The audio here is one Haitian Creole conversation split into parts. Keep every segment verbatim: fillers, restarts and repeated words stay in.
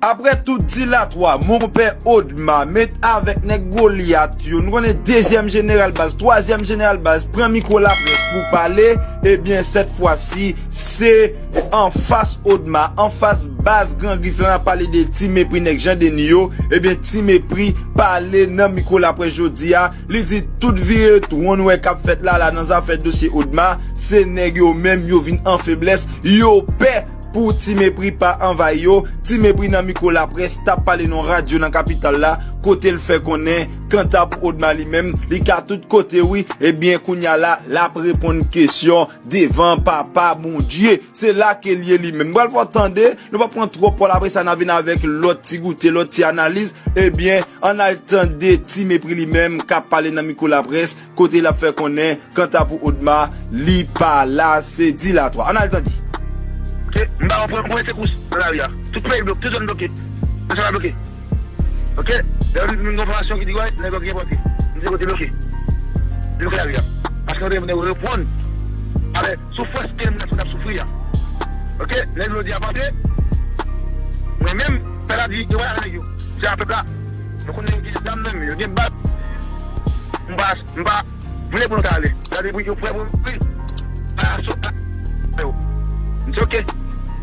Apre tout dilatwa, monpè Odma met avèk nèg Golyat yo, nou konnen dezyèm jeneral baz, twazyèm jeneral baz pran mikwo laprès pou pale, ebyen, sèt fwa si, se anfas Odma, anfas baz Gran Grif la, n ap pale de Ti Mepri nèg Jan Deni yo, ebyen, Ti Mepri pale nan mikwo laprès jodi a, li di tout vire twon nou wè k ap fèt la, la nan zafè dosye Odma, se nèg yo menm yo vin an feblès, yo pè pou Ti Mepri pa anvayi yo. Ti Mepri nan mikwo laprès t ap pale nan radyo nan kapital la, kote l fè konnen kanta pou Odma li menm, li ka tout kote wi, ebyen kounye a la, l ap reponn kesyon devan Papa Bondye. Se la ke l ye li menm. M pral fè w tande, nou p ap pran twòp pòl, apre sa n a vin avèk lòt ti goute, lòt ti analiz. Ebyen, ann al tande Ti Mepri li menm k ap pale nan mikwo laprès, kote l ap fè konnen kanta pou Odma, li pa la, se dilatwa. Ann al tande. Ok, m ba w pwen, pwen sekous nan lari a. Tout peyi bloke, tout zòn bloke. Tout zòn bloke. Ok, lè yo di m gen enfòmasyon ki di wè, nèg yo gen pòte. M di kote bloke. Bloke lari a. Paske yo te vin reponn avè soufrans ke m t ap soufri a. Ok, nèg yo di a pòte. Mwen menm, pèp la di, yo wè avè nèg yo. Se a pèp la. Yo konnen yo gen zam nan men yo, gen bal. M pa, m pa vle pou nou ta ale. Gade pou yo prè pou mouri. Pa sou pa yo. M di ok.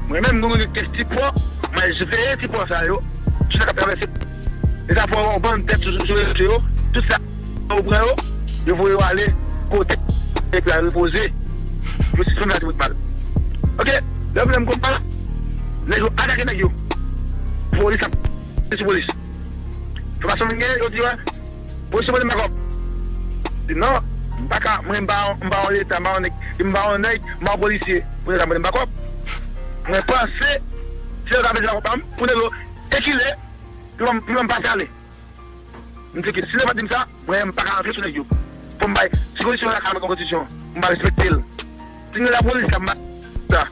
Mwen menm, nou gen kèk ti pò, mwen veye ti pò sa yo. Tout sa k ap travèse. E sa fè yon bann tèt sou, sou rezo yo. Tout sa yo pran yo, yo voye yo ale kote epi al repoze. Yo sispann la ti bout mal. Ok, lè yo vle m konprann, nèg yo atake nèg yo. Polis ap, se sou polis. Fè pa sanble gen, yo di wè, polis yo pote m bakòp. Di non, m pa ka, mwen m pa, m pa yon leta, m pa yon nèg, m pa yon nèg, m pa yon polisye. Pou nèg la pote m bakòp. Mwen panse, se yo ta mete bakòp la, pou nèg yo ekile, pou m, pou m pase ale. M di ke si yo pa di m sa, mwen m pa ka antre sou nèg yo. Fò m bay, si kondisyon la ka mwen konditisyon, m pa respekte l. Si nèg lapolis la, m pa sa.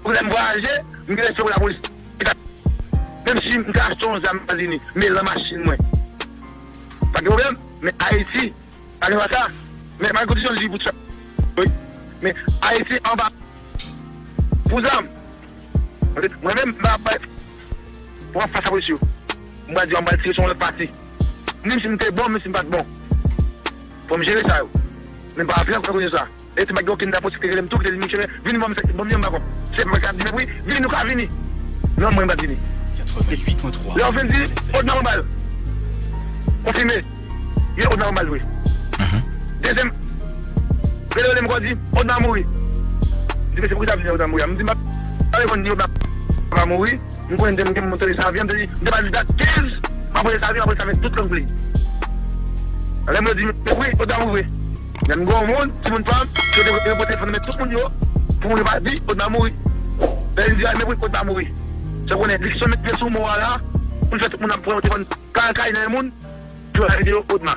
Pou lè m vwayaje, m gen respè pou lapolis. Menm si m ka achte yon zam Etazini, men lan machin mwen. Pa gen pwoblèm, men Ayiti, pa gen sa. Men, men kondisyon di pou sa. Wi. Men Ayiti anba pou zam. Mwen menm, m pa bay pou m ap fas a polis yo. M pral di yo, m pral tire sou yon lòt pati. Menm si m te bon, menm si m pa t bon. Fò m jere sa yo. Men m pa antre nan kondisyon sa. E ti bag yo ki nan politik te rele m tou, ki te di m, "Monchè, vin ban m, ban m yon bakòp." Se pa ka di, "Wi, vini, nou ka vini." Non, mwen, m pa t vini. Lè yo fin di, "Odma pran bal." Konfime. Ye, Odma pran bal vre. Dezyèm, rele, rele m ankò di, "Odma mouri." M di, "Mesye, poukisa w ap di Odma mouri a?" M di, "M pa, pa reponn di Odma pa mouri." M konnen m te, m te monte sa avyon, m te di, m te ba li dat kenz, m ap voye sa avyon, m ap voye sa avyon tout lang pou li. Lè m di, "Mepri, Odma mouri." Lè m gen yon moun, timoun pa m, yo te, yo pote telefòn nan men tout moun yo, pou moun yo pa di, "Odma mouri." Lè m di, "A, Mepri, Odma mouri." Sa w konnen, Dickson met pye sou mo a la, pou l fè tout moun ap pran telefòn, kay, kay nan men moun, pou yo videyo Odma.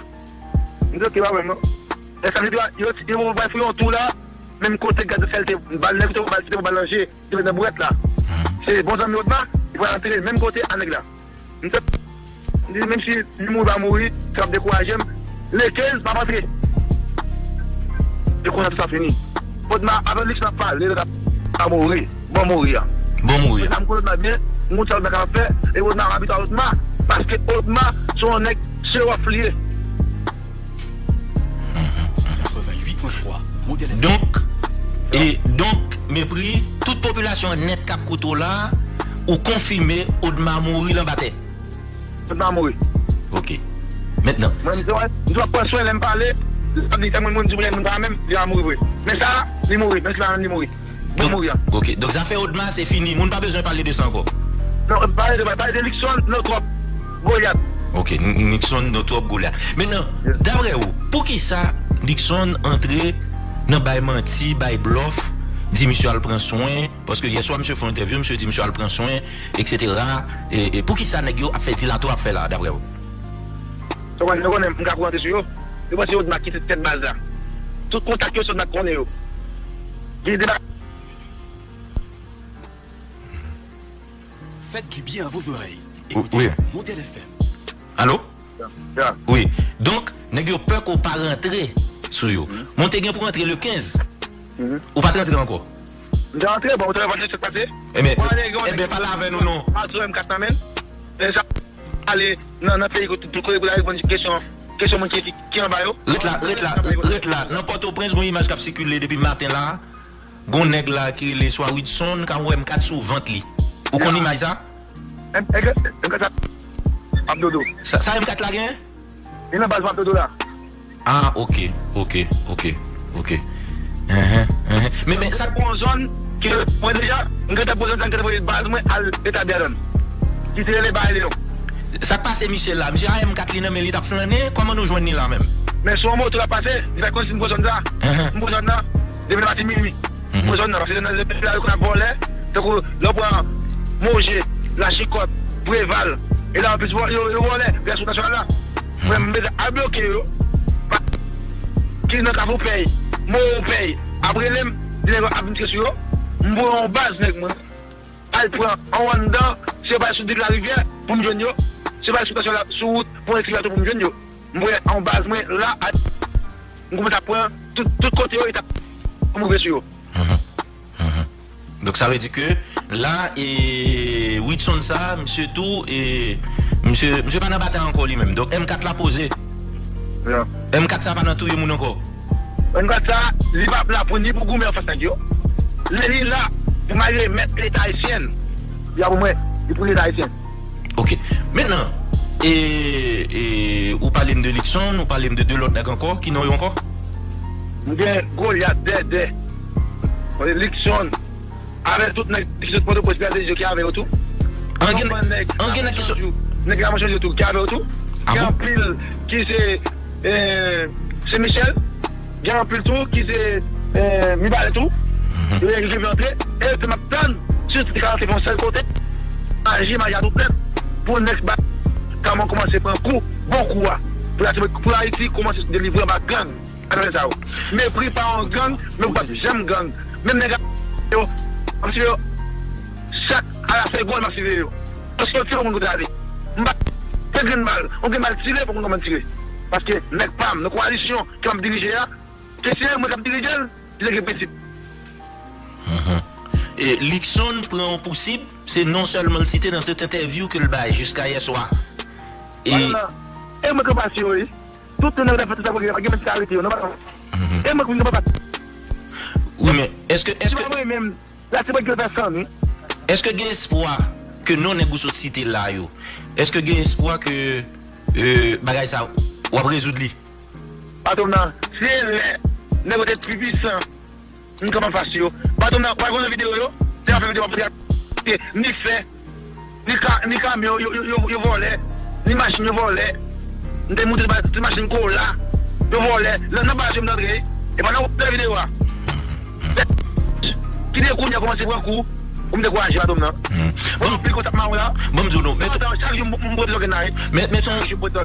M di, "Ok, pa pwoblèm non." Lè sa vin di, yo, yo, yo bay fou yon tou la, menm kote gad sèl te bal, nèg te bal, te bal nan je. Ki nan bourèt la. Se bon zanmi Odma, li pral antere menm kote a nèg la. M te di, menm si li mouri pa mouri, sa p ap dekouraje m. Le kenz, m ap antre. E konsa tout sa fini. Odma, avè Lix m ap pale, lòt ap pa mouri. Bon mouri a. Bon mouri a. Sa m konn Odma byen, m konn sa Odma kapab fè, e Odma, m abitye a Odma, paske Odma, se yon nèg seròf li ye. Donk, e, donk, Mepri, tout popilasyon an nèt k ap koute w la, ou konfime Odma mouri l anba tè. Odma mouri. Ok. Mentnan. Mwen, m di, m di w ap pran swen lè m pale, lè m di tèl moun, moun di mwen moun pa menm, li a mouri vre. Men sa, li mouri, men sa, li mouri. Bon, donk, mouri a. Ok. Donk, zafè Odma, se fini. Moun pa bezwen pale de sa ankò. Non, pale de, pale de Luckson, Notwòp, Golyat. Ok, N-, Luckson, Notwòp, Golyat. Mentnan, daprè ou, poukisa Luckson antre nan bay manti, bay blòf, di misye al pran swen, paske yèswa misye fè yon entèvyou, misye di misye al pran swen, etsetera. E, e poukisa nèg yo ap fè dilatwa ap fè la, daprè ou? Sa w konnen, nou konnen, m ka kou antre sou yo. Yo panse yo Odma ki se tèt baz la. Tout kontak yo, se Odma k konnen yo. Gen de bagay. Faites du bien à vos oreilles. Écoutez Modèle F M. Alo? Ya. Wi. Donk, nèg yo pè ke w pa rantre sou yo. Men w te gen pou rantre le kenz. Ou pa t rantre ankò. M te rantre, bon, ou te rantre sèt pase. Ebyen, ebyen, pale avè nou non. Patwon M kat nan men l. Men sa ale nan, nan peyi kote, kote pou la reponn kesyon, kesyon moun ki, ki, ki anba yo. Ret la, ret la, ret la. Nan Pòtoprens, gon imaj k ap sikile depi maten la. Gon nèg la ki rele swa Widson, k ap wè M kat sou vant li. Ou konn imaj sa? M kat sa ap dodo. Sa, sa M kat la gen? Li nan baz m ap dodo la. Ah, ok, ok, ok, ok. Enhen, enhen. Men, men, sa pou yon zòn ke mwen deja, m gentan pou yon zòn, sa m gentan voye baz mwen al etabli adan. Ki te rele Bay Leyon. Sa k pase misye la? Misye a M kat li nan men li t ap flannen, kòman nou jwenn li la menm? Men sou yon moto l ap pase, li fè konn si m pou zòn sa. Enhen. M pou zòn nan, depi nan maten minui. M pou zòn nan, paske zòn nan se peyi la yo konn ap vòlè, tankou lè w pran Moje, Lachikòt, Preval, e la anplis yo, yo vòlè, rès wout nasyonal la. Frè m, m bezwen al bloke yo. Ki nan Kafou Pèy, Mowo Pèy, ap rele m, di nèg yo ap vin tire sou yo. M voye yon baz nèg mwen al pran yon anndan, si yo pa sou Dik Larivyè, pou m jwenn yo. Si yo pa sou stasyon la, sou wout, pou yon ekskavato pou m jwenn yo. M voye yon baz mwen la, m kòmanse ap pran tout, tout kote yo, e ta pou m rive sou yo. Mhm. Mhm. Donk, sa vle di ke la, e, Widson sa, misye tou, e, misye, misye pa nan batay ankò li menm. Donk, M kat la poze. Ya. M kat sa pa nan touye moun ankò. M kat sa, li pa la pou ni pou goumen anfas nèg yo. Lè li la pou m al remèt Leta ayisyen. Li a pou mwen, li pou Leta ayisyen. Ok. Mentnan, e, e, ou pale m de Luckson, ou pale m de de lòt nèg ankò, ki non yo ankò? M gen Goliath, Dèdè, Luckson, avèk tout nèg ki sot Pòtoprens, Pèl de Dye ki avè yo tou. An gen, an gen nèg ki sot. Nèg Lamanch yo tou ki avè yo tou. Ah bon? Gen anpil ki se, eh, Sen Michèl. Gen anpil tou ki se, eh, Mibalè tou. Mhm. Yo gen antre. E se m ap tann, si yo te ka rantre yon sèl kote, maji, maji a tout nèt, pou nèg ba, kòman kòmanse pran kou, bon kou a. Pou Ayiti, pou Ayiti kòmanse delivre anba gang. Atravè sa yo. Mepri pa yon gang, men ou p ap janm gang. Menm nèg a yo, m ap sive yo. Chak a la segonn, m ap sive yo. Paske yo tire, yo konn kote ale. M pa, se grenn bal. Yon grenn bal tire, pou konn kòman tire. Paske nèg pa m, nan koalisyon ke m ap dirije a, ke se mwen k ap dirije l, li te gen prensip. Mhm. E Luckson pran yon pousib, se non sèlman l site nan tout entèvyou ke l bay jiska yè swa. E, e mwen k ap pase yo, wi. Tout nèg k ap fè tout sa pou gen, pa gen menm ki arete yo, non, pa. Mhm. E mwen k ap pase. Wi, men èske, èske, la, se mwen ki fè san, wi. Èske gen espwa ke non nèg ou sot site la yo, èske gen espwa ke, euh, bagay sa, w ap rezoud li? Patwon nan, se lè nèg yo te pi pwisan, m kanpe anfas yo. Patwon nan, w al gade videyo yo, se afè videyo w ap fè, ni fè, ni ka, ni kamyon yo, yo, yo, yo vòlè, ni machin yo vòlè. M te moute ti machin kola, yo vòlè. Nan, nan baz yo m t antre, e pandan w ap fè videyo a. Kite kounye a kòmanse pran kou, pou m dekouraje patwon m nan. Hmm. Bon, anpil kontak mawon la. Bon, m di w non, men chak jou m, m pote zògèn la, wi. Men, men ton,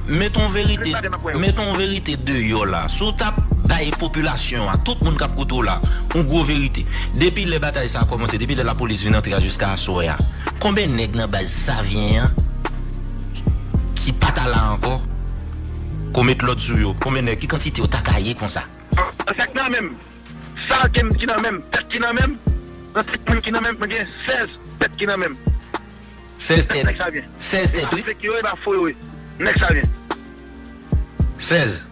men ton verite, men ton verite deyò la. Si w t ap bay popilasyon an, tout moun k ap koute w la, yon gwo verite. Depi lè batay sa a kòmanse, depi lè lapolis vin antre a jiska aswè a, konbyen nèg nan baz Savyen an ki pa ta la ankò, ke w met lòd sou yo? Konbyen nèg, ki kantite w ta ka ye konsa? Sa k nan men m. Sa ke m, ki nan men m, tèt ki nan men m, nan tèt mwen ki nan men m, mwen gen sèz tèt ki nan men m. Sèz tèt. Nèg Savyen. Sèz tèt, wi. Avèk yo, e pa fo yo ye. Nèg Savyen. Sèz.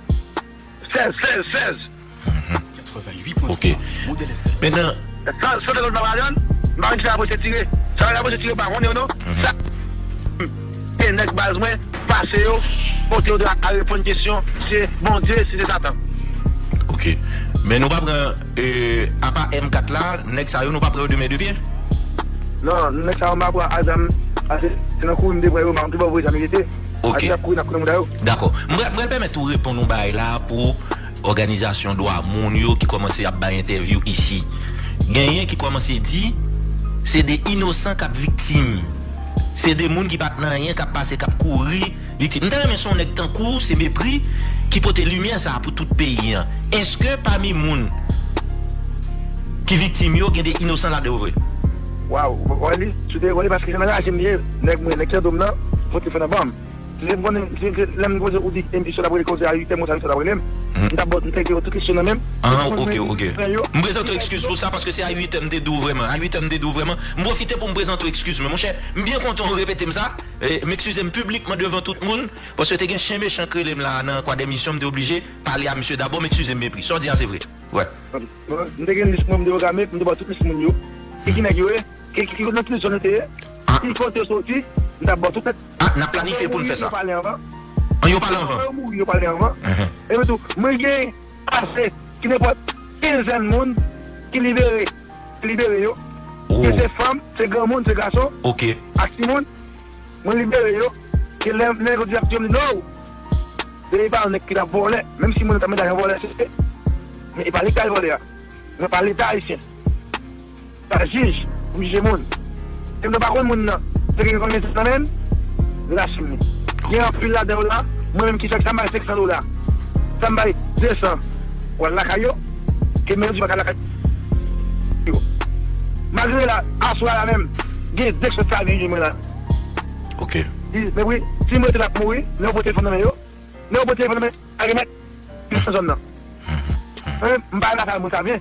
Sèz, sèz, sèz. Mhm. Ok. Mentnan, sa, sa te konn pa madanm, m pa konn ki sa lapolis te tire. Sa lapolis te tire, m pa konnen yo non. Mhm. Sa, e nèg baz mwen, pase yo, pote yo de a reponn kesyon, si se Bondye, si se Satan. Ok. Men nou pa pran, euh, apa M kat la, nèg sa yo, nou pa pran yo de men de pye? Non, nèg sa yo, m pa pran a zam, paske se nan kouri m te pran yo, m pa konn ki bò voye zam yo rete. Ok. Paske y ap kouri nan konnen mouda yo. Dakò. M pral, m pral pèmèt ou reponn yon bagay la pou òganizasyon dwa moun yo ki kòmanse ap bay entèvyou isi. Genyen ki kòmanse di, se de inosan k ap viktim. Se de moun ki pa t nan anyen k ap pase, k ap kouri, viktim. M ta renmen se yon nèg tankou w, se Mepri, ki pote limyè sa a pou tout peyi an. Èske pami moun ki viktim yo, gen de inosan ladan yo vre? Waw, w wè li, sou te wè li paske se nan rejim li ye, nèg mwen, nèg Sandrom nan, pote fè nan ban m. Si se pou konnen, si se lè m poze ou di emisyon la prele koze a uit è, mwen sa misyon la prele m. M t ap ba w, m te gen tout kesyon nan men m. Ah, ok, ok. M prezante w ekskiz pou sa, paske se a uit è m te di w vrèman. A uit è m te di w vrèman. M pwofite pou m prezante w ekskiz mwen. Monchè, m byen kontan w repete m sa. E, m ekskize m piblikman devan tout moun, paske te gen chen mechan k rele m la nan kwa dèmisyon, m te oblije pale a misye dabò, m ekskize m, Mepri. Sa w di a se vre. Wè. M te gen lis mwen, m te pwograme, m te ba w tout lis moun yo. Ki, ki nèg yo ye? Ki, ki, ki, nan ki zòn yo te ye? Ah. Ki kote yo soti? M t ap ba w tout nèt. Ah, n ap planifye pou n fè sa. Yo pale anvan. An, yo pale anvan. Yo mouri, yo pale anvan. Mhm. Epi tou, mwen gen ase ki nenpòt kenzèn moun ki libere, ki libere yo. Oh. Ke se fanm, se granmoun, se gason. Ok. Ak timoun. Mwen libere yo. Ke lè nèg yo di ap touye m, di, no! Depi pa yon nèg ki t ap vòlè, menm si mwen ta mete yon vòlè, se, men e pa li k ta vòlè a. Mwen pa Leta ayisyen. Pa jij pou jije moun. Si m ta pa konn moun nan, se gen konbyen nan men m, lache m li. Gen anpil ladan yo la, mwen menm ki fèk sa m bay senk san dola. Sa m bay de san. W al lakay yo, ke men yo di pa ka lakay yo. Malgre la, aswè a la menm, gen de sòt sa vin jwenn mwen la. Ok. Di, men wi, si m rete l ap mouri, lè yo pote telefòn nan men yo, lè yo pote telefòn nan men, a remèt, nan zòn nan. Mhm. Mhm. Mwen, m pa nan afè moun sa vyen.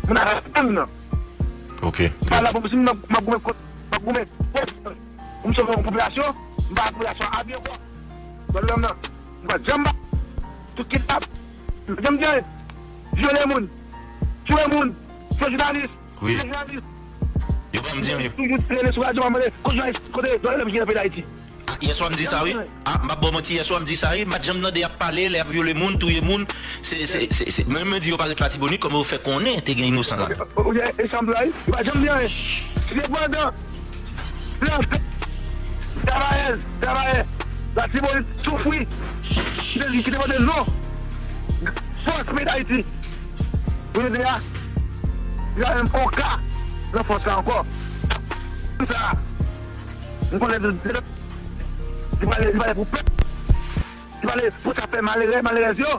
Mwen nan afè moun nan. Ok. M pa la pou si m ap goumen kont, m ap goumen kont, pou m sove yon popilasyon, m pa popilasyon a byen kwa. Dwa de lòm nan, m pa janm ba, tout kidnap, m pa janm gen, vyole moun, touye moun, fè jounalis, wi. Fè jounalis. Yo pa m di anyen. Toujou rele sou radyo, m ap mande, kote jounalis, kote dwa de lòm ki nan peyi Dayiti? Ah, yèswa m di sa, wi. Ah, m ap ba w manti, yèswa m di sa, wi. M pa t janm tande y ap pale, lè y ap vyole moun, touye moun. Se, se, se, se, mwen, mwen di yo pa ret Latibonit, kòman yo fè konnen te gen inosan ladan. Ou gen ekzanp la, wi. Yo pa janm di anyen. Sepandan, travayèz, travayè, Latibonit soufri. Ki te, ki te pote non fòs peyi Dayiti. Pou jodi a, li pa menm on ka nan fòs la ankò. Sa, m konnen li pale, li pale pou pèp. Li pale pou sa fè malere, malerèz yo.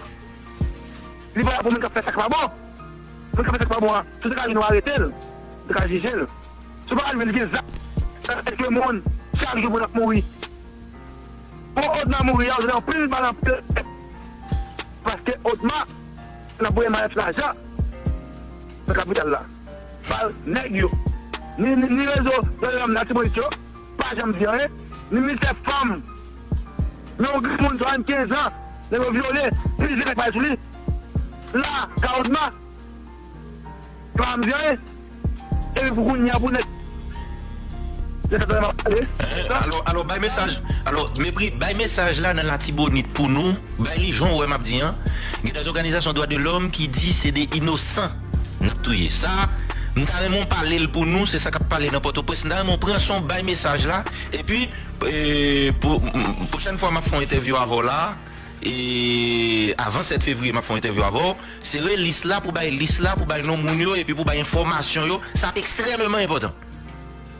Li pale pou moun k ap fè sa k pa bon. Moun k ap fè sa k pa bon an, si w te ka jwenn ou arete l, ou te ka jije l. Si w pa ka jwenn li gen zam, l ap touye moun, chak jou moun ap mouri. Bon, Odma mouri a, ou jwenn anpil bal, anpil. Paske Odma, l ap voye malèt lajan nan kapital la. Bal nèg yo. Ni, ni, ni rezo dwa de lòm Latibonit yo, pa janm di anyen. Ni Ministè Fanm. Men yon granmoun swasannkenz an, nèg yo vyole, plizyè nèg pale sou li. La, ka Odma. Yo pa janm di anyen. Epi pou kounye a pou nèg. Se sa m ap pale. Eh, alò, alò, bay mesaj. Alò, Mepri, bay mesaj la nan Latibonit pou nou. Bay li jan w wè m ap di an. Gen de òganizasyon dwa de lòm ki di se de inosan n ap touye. Sa, m ta renmen w pale l pou nou, se sa k ap pale nan Pòtoprens. M ta renmen w pran son, bay mesaj la. Epi, eh, pou, m, pwochèn fwa m ap fè yon entèvyou avè w la, e avan sèt fevriye, m ap fè yon entèvyou avè w. Sere lis la pou bay lis la, pou bay non moun yo, epi pou bay enfòmasyon yo. Sa ap ekstrèmeman enpòtan.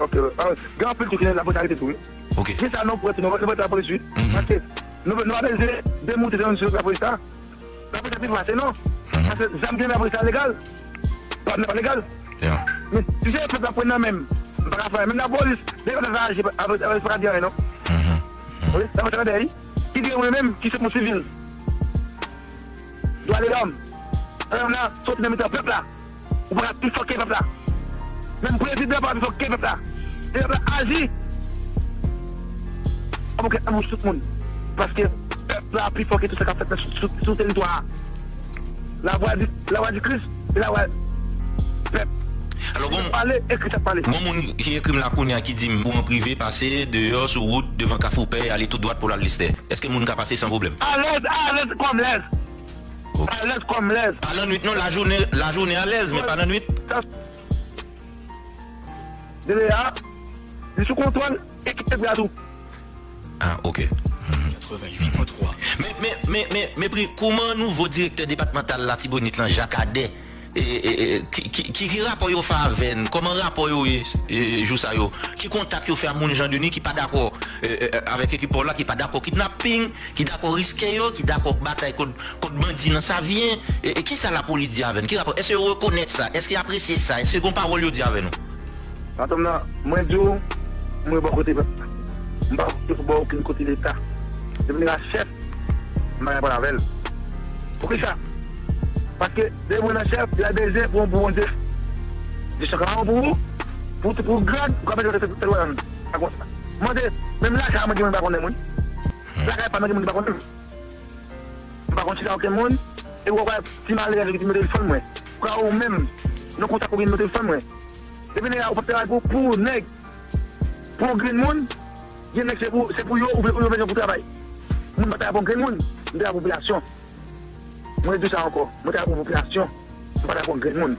Ok, ah, gen anpil tou ki la pou arete tou, wi. Ok. Gen sa nou pran tou, nou, nou mete lapolis, wi. Mhm. Paske nou, nou pa bezwen demoute nan sou lapolis la. Lapolis la pi fasil, non? Mhm. Paske zam ki nan lapolis la legal. Pa, pa legal. Yeah. Men si se pèp la pran nan men m, m pa ka fè anyen. Menm lapolis, depi yo ta aji avèk, avèk, pa ka di anyen, non? Mhm. Mhm. Wi, lapolis la dèyè. Ki gen mwen menm, ki se moun sivil. Dwa de lòm. Dwa de lòm la, soti nan mitan pèp la. Ou pa ka pi fò ke pèp la. Menm prezidan pa pi fò ke pèp la. E pèp la aji. An pou kèt nan bouch tout moun. Paske pèp la pi fò ke tout sa k ap fèt sou, sou, sou teritwa a. Lavwa di, lavwa di Kris, se lavwa pèp. Alò, bon, pale, ekri sa k pale. Bon, moun ki ekri m la kounye a ki di m ou an prive, pase deyò sou wout devan Kafou Pèy, ale tou dwat pou l al Lestè. Èske moun ka pase san pwoblèm? Alèz, alèz kòm lèz. Ok. Alèz kòm lèz. Pa lannwit non, lajounen, lajounen alèz, men pa lannwit. Dele a, li sou kontwòl ekip nèg la tou. Ah, ok. Mhm. Men, men, men, men, Mepri, kouman nouvo direktè depatmantal Latibonit lan, Jacques Adet, e, e, e, ki, ki, ki, ki rapò yo fè avè n? Kòman rapò yo ye, e, e, jou sa yo? Ki kontak yo fè a moun Jan Deni ki pa dakò, e, e, e, avèk ekip pa w la, ki pa dakò kidnaping, ki dakò riske yo, ki dakò batay kont, kont bandi nan Savyen? E, e kisa lapolis di avè n? Ki rapò? Èske yo rekonèt sa? Èske y apresye sa? Èske gon pawòl yo di avè nou? Patwon m nan, mwen di w, mwen bò kote pèp la. M pa kote pou bò okenn kote Leta. Depi li pa chèf, m pa gen pwoblèm avè l. Poukisa? Paske depi mwen nan chèf, li al beze pou, pou Bondye. Jesyon ka bon pou ou, pou, pou grad, ou ka mete tèt ou ann. Pa konsa. Mande, menm lakay mwen gen moun pa konnen mwen. Lakay pa mwen gen moun ki pa konnen m. M pa konn chita okenn moun. E ou wè ti malere ki mete telefòn mwen. Kwa ou menm, nan kontak ou gen nimewo telefòn mwen. Depi nèg la ou p ap travay pou, pou nèg, pou yon grenn moun, gen nèg se pou, se pou yo, ou, ou bezwen pou travay. Moun pa travay pou yon grenn moun, m travay pou popilasyon. Mwen di sa ankò, mwen travay pou popilasyon, mwen pa travay pou yon grenn moun.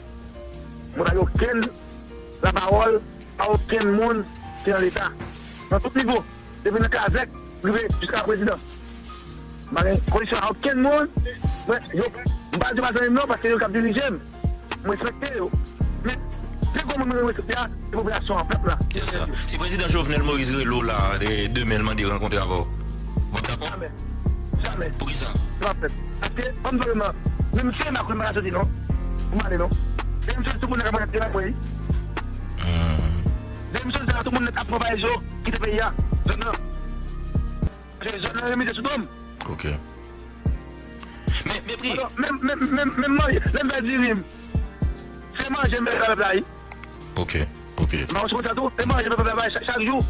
Mwen pa gen okenn lapawòl a okenn moun ki nan Leta, nan tout nivo, depi nan kazèk rive jiska prezidan. M pa gen kondisyon a okenn moun. Mwen, yo, m pa di yo pa zanmi m non, paske yo k ap dirije m. M respekte yo. Men, pi gwo moun mwen respekte a, se popilasyon an, pèp la. Se sa. Si prezidan Jovenel Moïse rele w la, e, demen, l mande rankontre avè w, w ap dakò? Jamè. Jamè. Poukisa? Se pa fèt. Paske, ban m di w, menm si Macron pa ka soti non, pou m ale non. E m soti tout moun nan ka mwen ap mwen, wi. Hmm. Demisyon sa, tout moun nèt ap pran valiz yo, kite peyi a. Zòn nan. Paske zòn nan remise sou do m. Ok. Men, Mepri. Alò, menm, menm, menm, menm manje, lè m fè diri m, se manje m fè pèp la, wi. Ok, ok. Manje konsa tou, se manje m fè pèp la, chak, chak jou.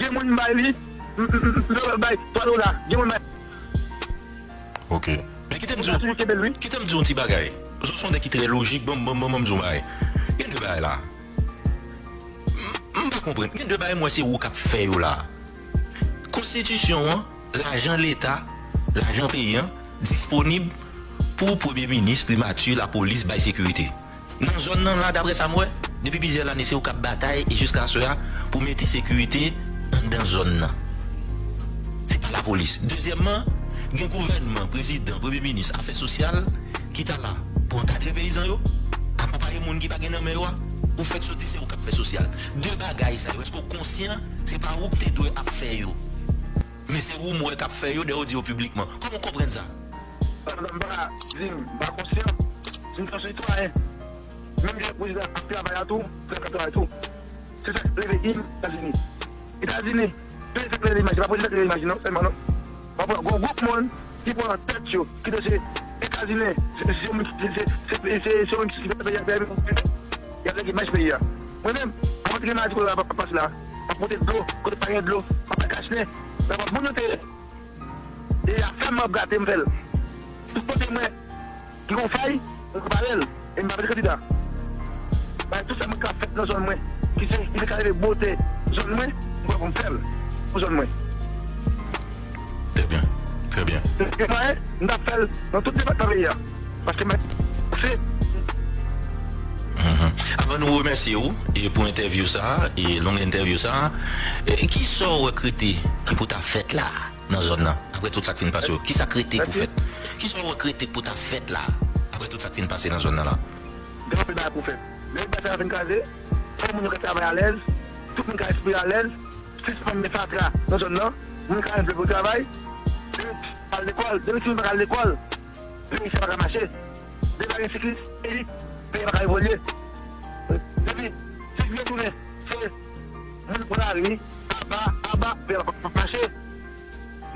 Gen moun m bay li, m, m, m, m fè pèp bay twa dola. Gen moun bay. Ok. Men kite m di w, kite m di w yon ti bagay. Ou se yon nèg ki trè lojik, bon, bon, bon, bon, m di w yon bagay. Gen de bagay la. M, m pa konprann. Gen de bagay m wè se ou k ap fè yo la. Konstitisyon an, lajan Leta, lajan peyi an, disponib pou premye minis, primati, lapolis, bay sekirite. Nan zòn nan la, daprè sa m wè, depi plizyè lane, se ou k ap batay e jiska aswè a pou mete sekirite anndan zòn nan. Se pa lapolis. Dezyèmman, gen gouvènman, prezidan, premye minis, afè sosyal, ki ta la pou ankadre peyizan yo, akonpaye moun ki pa gen nan men yo a, ou fèk soti se ou k ap fè sosyal. De bagay sa yo, èske w konsyan se pa ou ki te dwe ap fè yo? Men se ou m wè k ap fè yo, dayè w di yo piblikman. Kòman w konprann sa? Sa m pa di m pa konsyan, si m se yon sitwayen. Menm jan prezidan ap travay la tou, frè k ap travay tou. Se sa k leve im Etazini. Etazini, peyi sa k leve imaj, se pa prezidan k leve imaj non, sèlman non. W ap wè gon gwoup moun ki pran tèt yo, ki te se Etazini, se, se, se, se, se, se, se, se, se, y ap leve imaj peyi a. Mwen menm, mwen te gen maladi kolera ap pase la, m ap pote dlo, kote pa gen dlo, m ap fè kachnen, m ap moun yo te E afè m ap gate m fè l. Tout kote m wè ki gon fay, m repare l. E m pa mete kandida. Bay tout sa mwen ka fèt nan zòn mwen, ki se, ki te ka leve bote zòn mwen, m pran pou m fè l pou zòn mwen. Trè byen, trè byen. E mwen, m t ap fè l nan tout depatman peyi a. Paske mwen se Mhm. Avan nou remèsye w e pou entèvyou sa a, e long entèvyou sa a, e ki sa w wè k rete ki pou ta fèt la? Nan zòn nan, apre tout sa k fin pase yo, kisa k rete pou fèt? Kisa w wè k rete pou ta fèt la, apre tout sa k fin pase nan zòn nan la? Gen anpil bagay pou fèt. Lè bagay sa yo fin kraze, fò moun yo ka travay alèz, tout moun ka respire alèz, sispann met fatra nan zòn nan, moun ka rantre pou travay, timoun pa al lekòl, depi timoun pa ka al lekòl, peyi sa pa ka mache. Depi pa gen sekirite, peyi pa ka evolye. Depi, si yo tounen, se moun pran lari, aba, aba, peyi pa ka mache.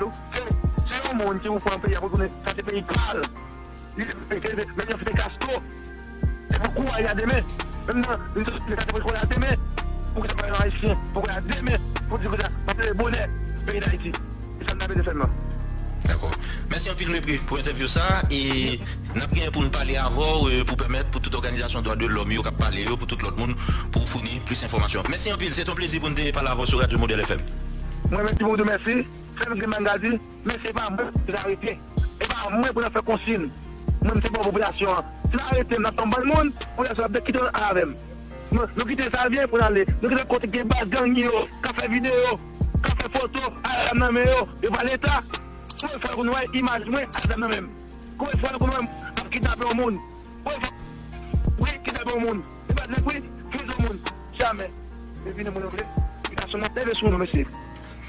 Nou, se, se yon moun ki pou pran peyi a pou tounen, sa se peyi pa l. Li, se, se, se, menm jan Fidel Castro, se pou kouraj la demen. Menm nan, li sot, li sot pou kouraj la demen. Pou ki sa pa yon Ayisyen, pou kouraj la demen, pou di kounye a, m ap leve bonè, peyi Dayiti. E sa m ta vle di sèlman. Dakò. Mèsi anpil, Mepri, pou entèvyou sa a. E n ap genyen pou n pale avè w, e, pou pèmèt pou tout òganizasyon dwa de lòm yo k ap pale yo, pou tout lòt moun, pou w founi plis enfòmasyon. Mèsi anpil, se te yon plezi pou n te pale avè w sou Radyo Modèl F M. Mwen menm tou, mwen di w mèsi. Sèl m gen bagay m ka di, men se pa mwen pou n arete. E pa mwen pou n ap fè konsign. Mwen, m se bò popilasyon an. Si n arete m, n ap fè yon bann moun, popilasyon ap kite al avè m. Nou, nou kite Savyen pou n ale. Nou kite kote gen baz gang yo, k ap fè videyo, k ap fè foto, ak zam nan men yo, yo pa Leta. Konbyen fwa nou konn wè imaj mwen ak zam nan men m? Konbyen fwa nou konn wè m ap kidnape yon moun? Konbyen fwa, wi, kidnape yon moun. E pa nèg, wi, fize yon moun. Jamè. Depi nan moun yo vle, li ka sou nou, leve sou nou, mesye.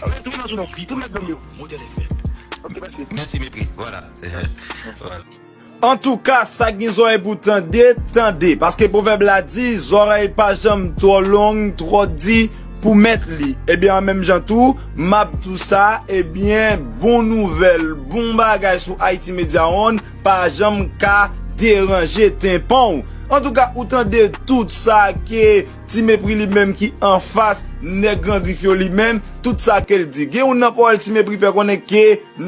Leve tou nan sou nou. Tout nèg gang yo. Modèl F M. Ok, mèsi. Mèsi, Mepri. Vwala. Vwala. Antouka, sa k gen zòrèy pou tande, tande. Paske pwovèb la di, zòrèy pa janm twò long, twò di, pou mèt li. Ebyen, an menm jan tou, m ap di w sa, ebyen, bon nouvèl, bon bagay sou Haiti Media One, pa janm ka deranje tenpan w. Antouka, ou tande tout sa ke Ti Mepri li menm ki anfas nèg Gran Grif yo li menm, tout sa ke l di. Gen youn nan pawòl Ti Mepri fè konnen ke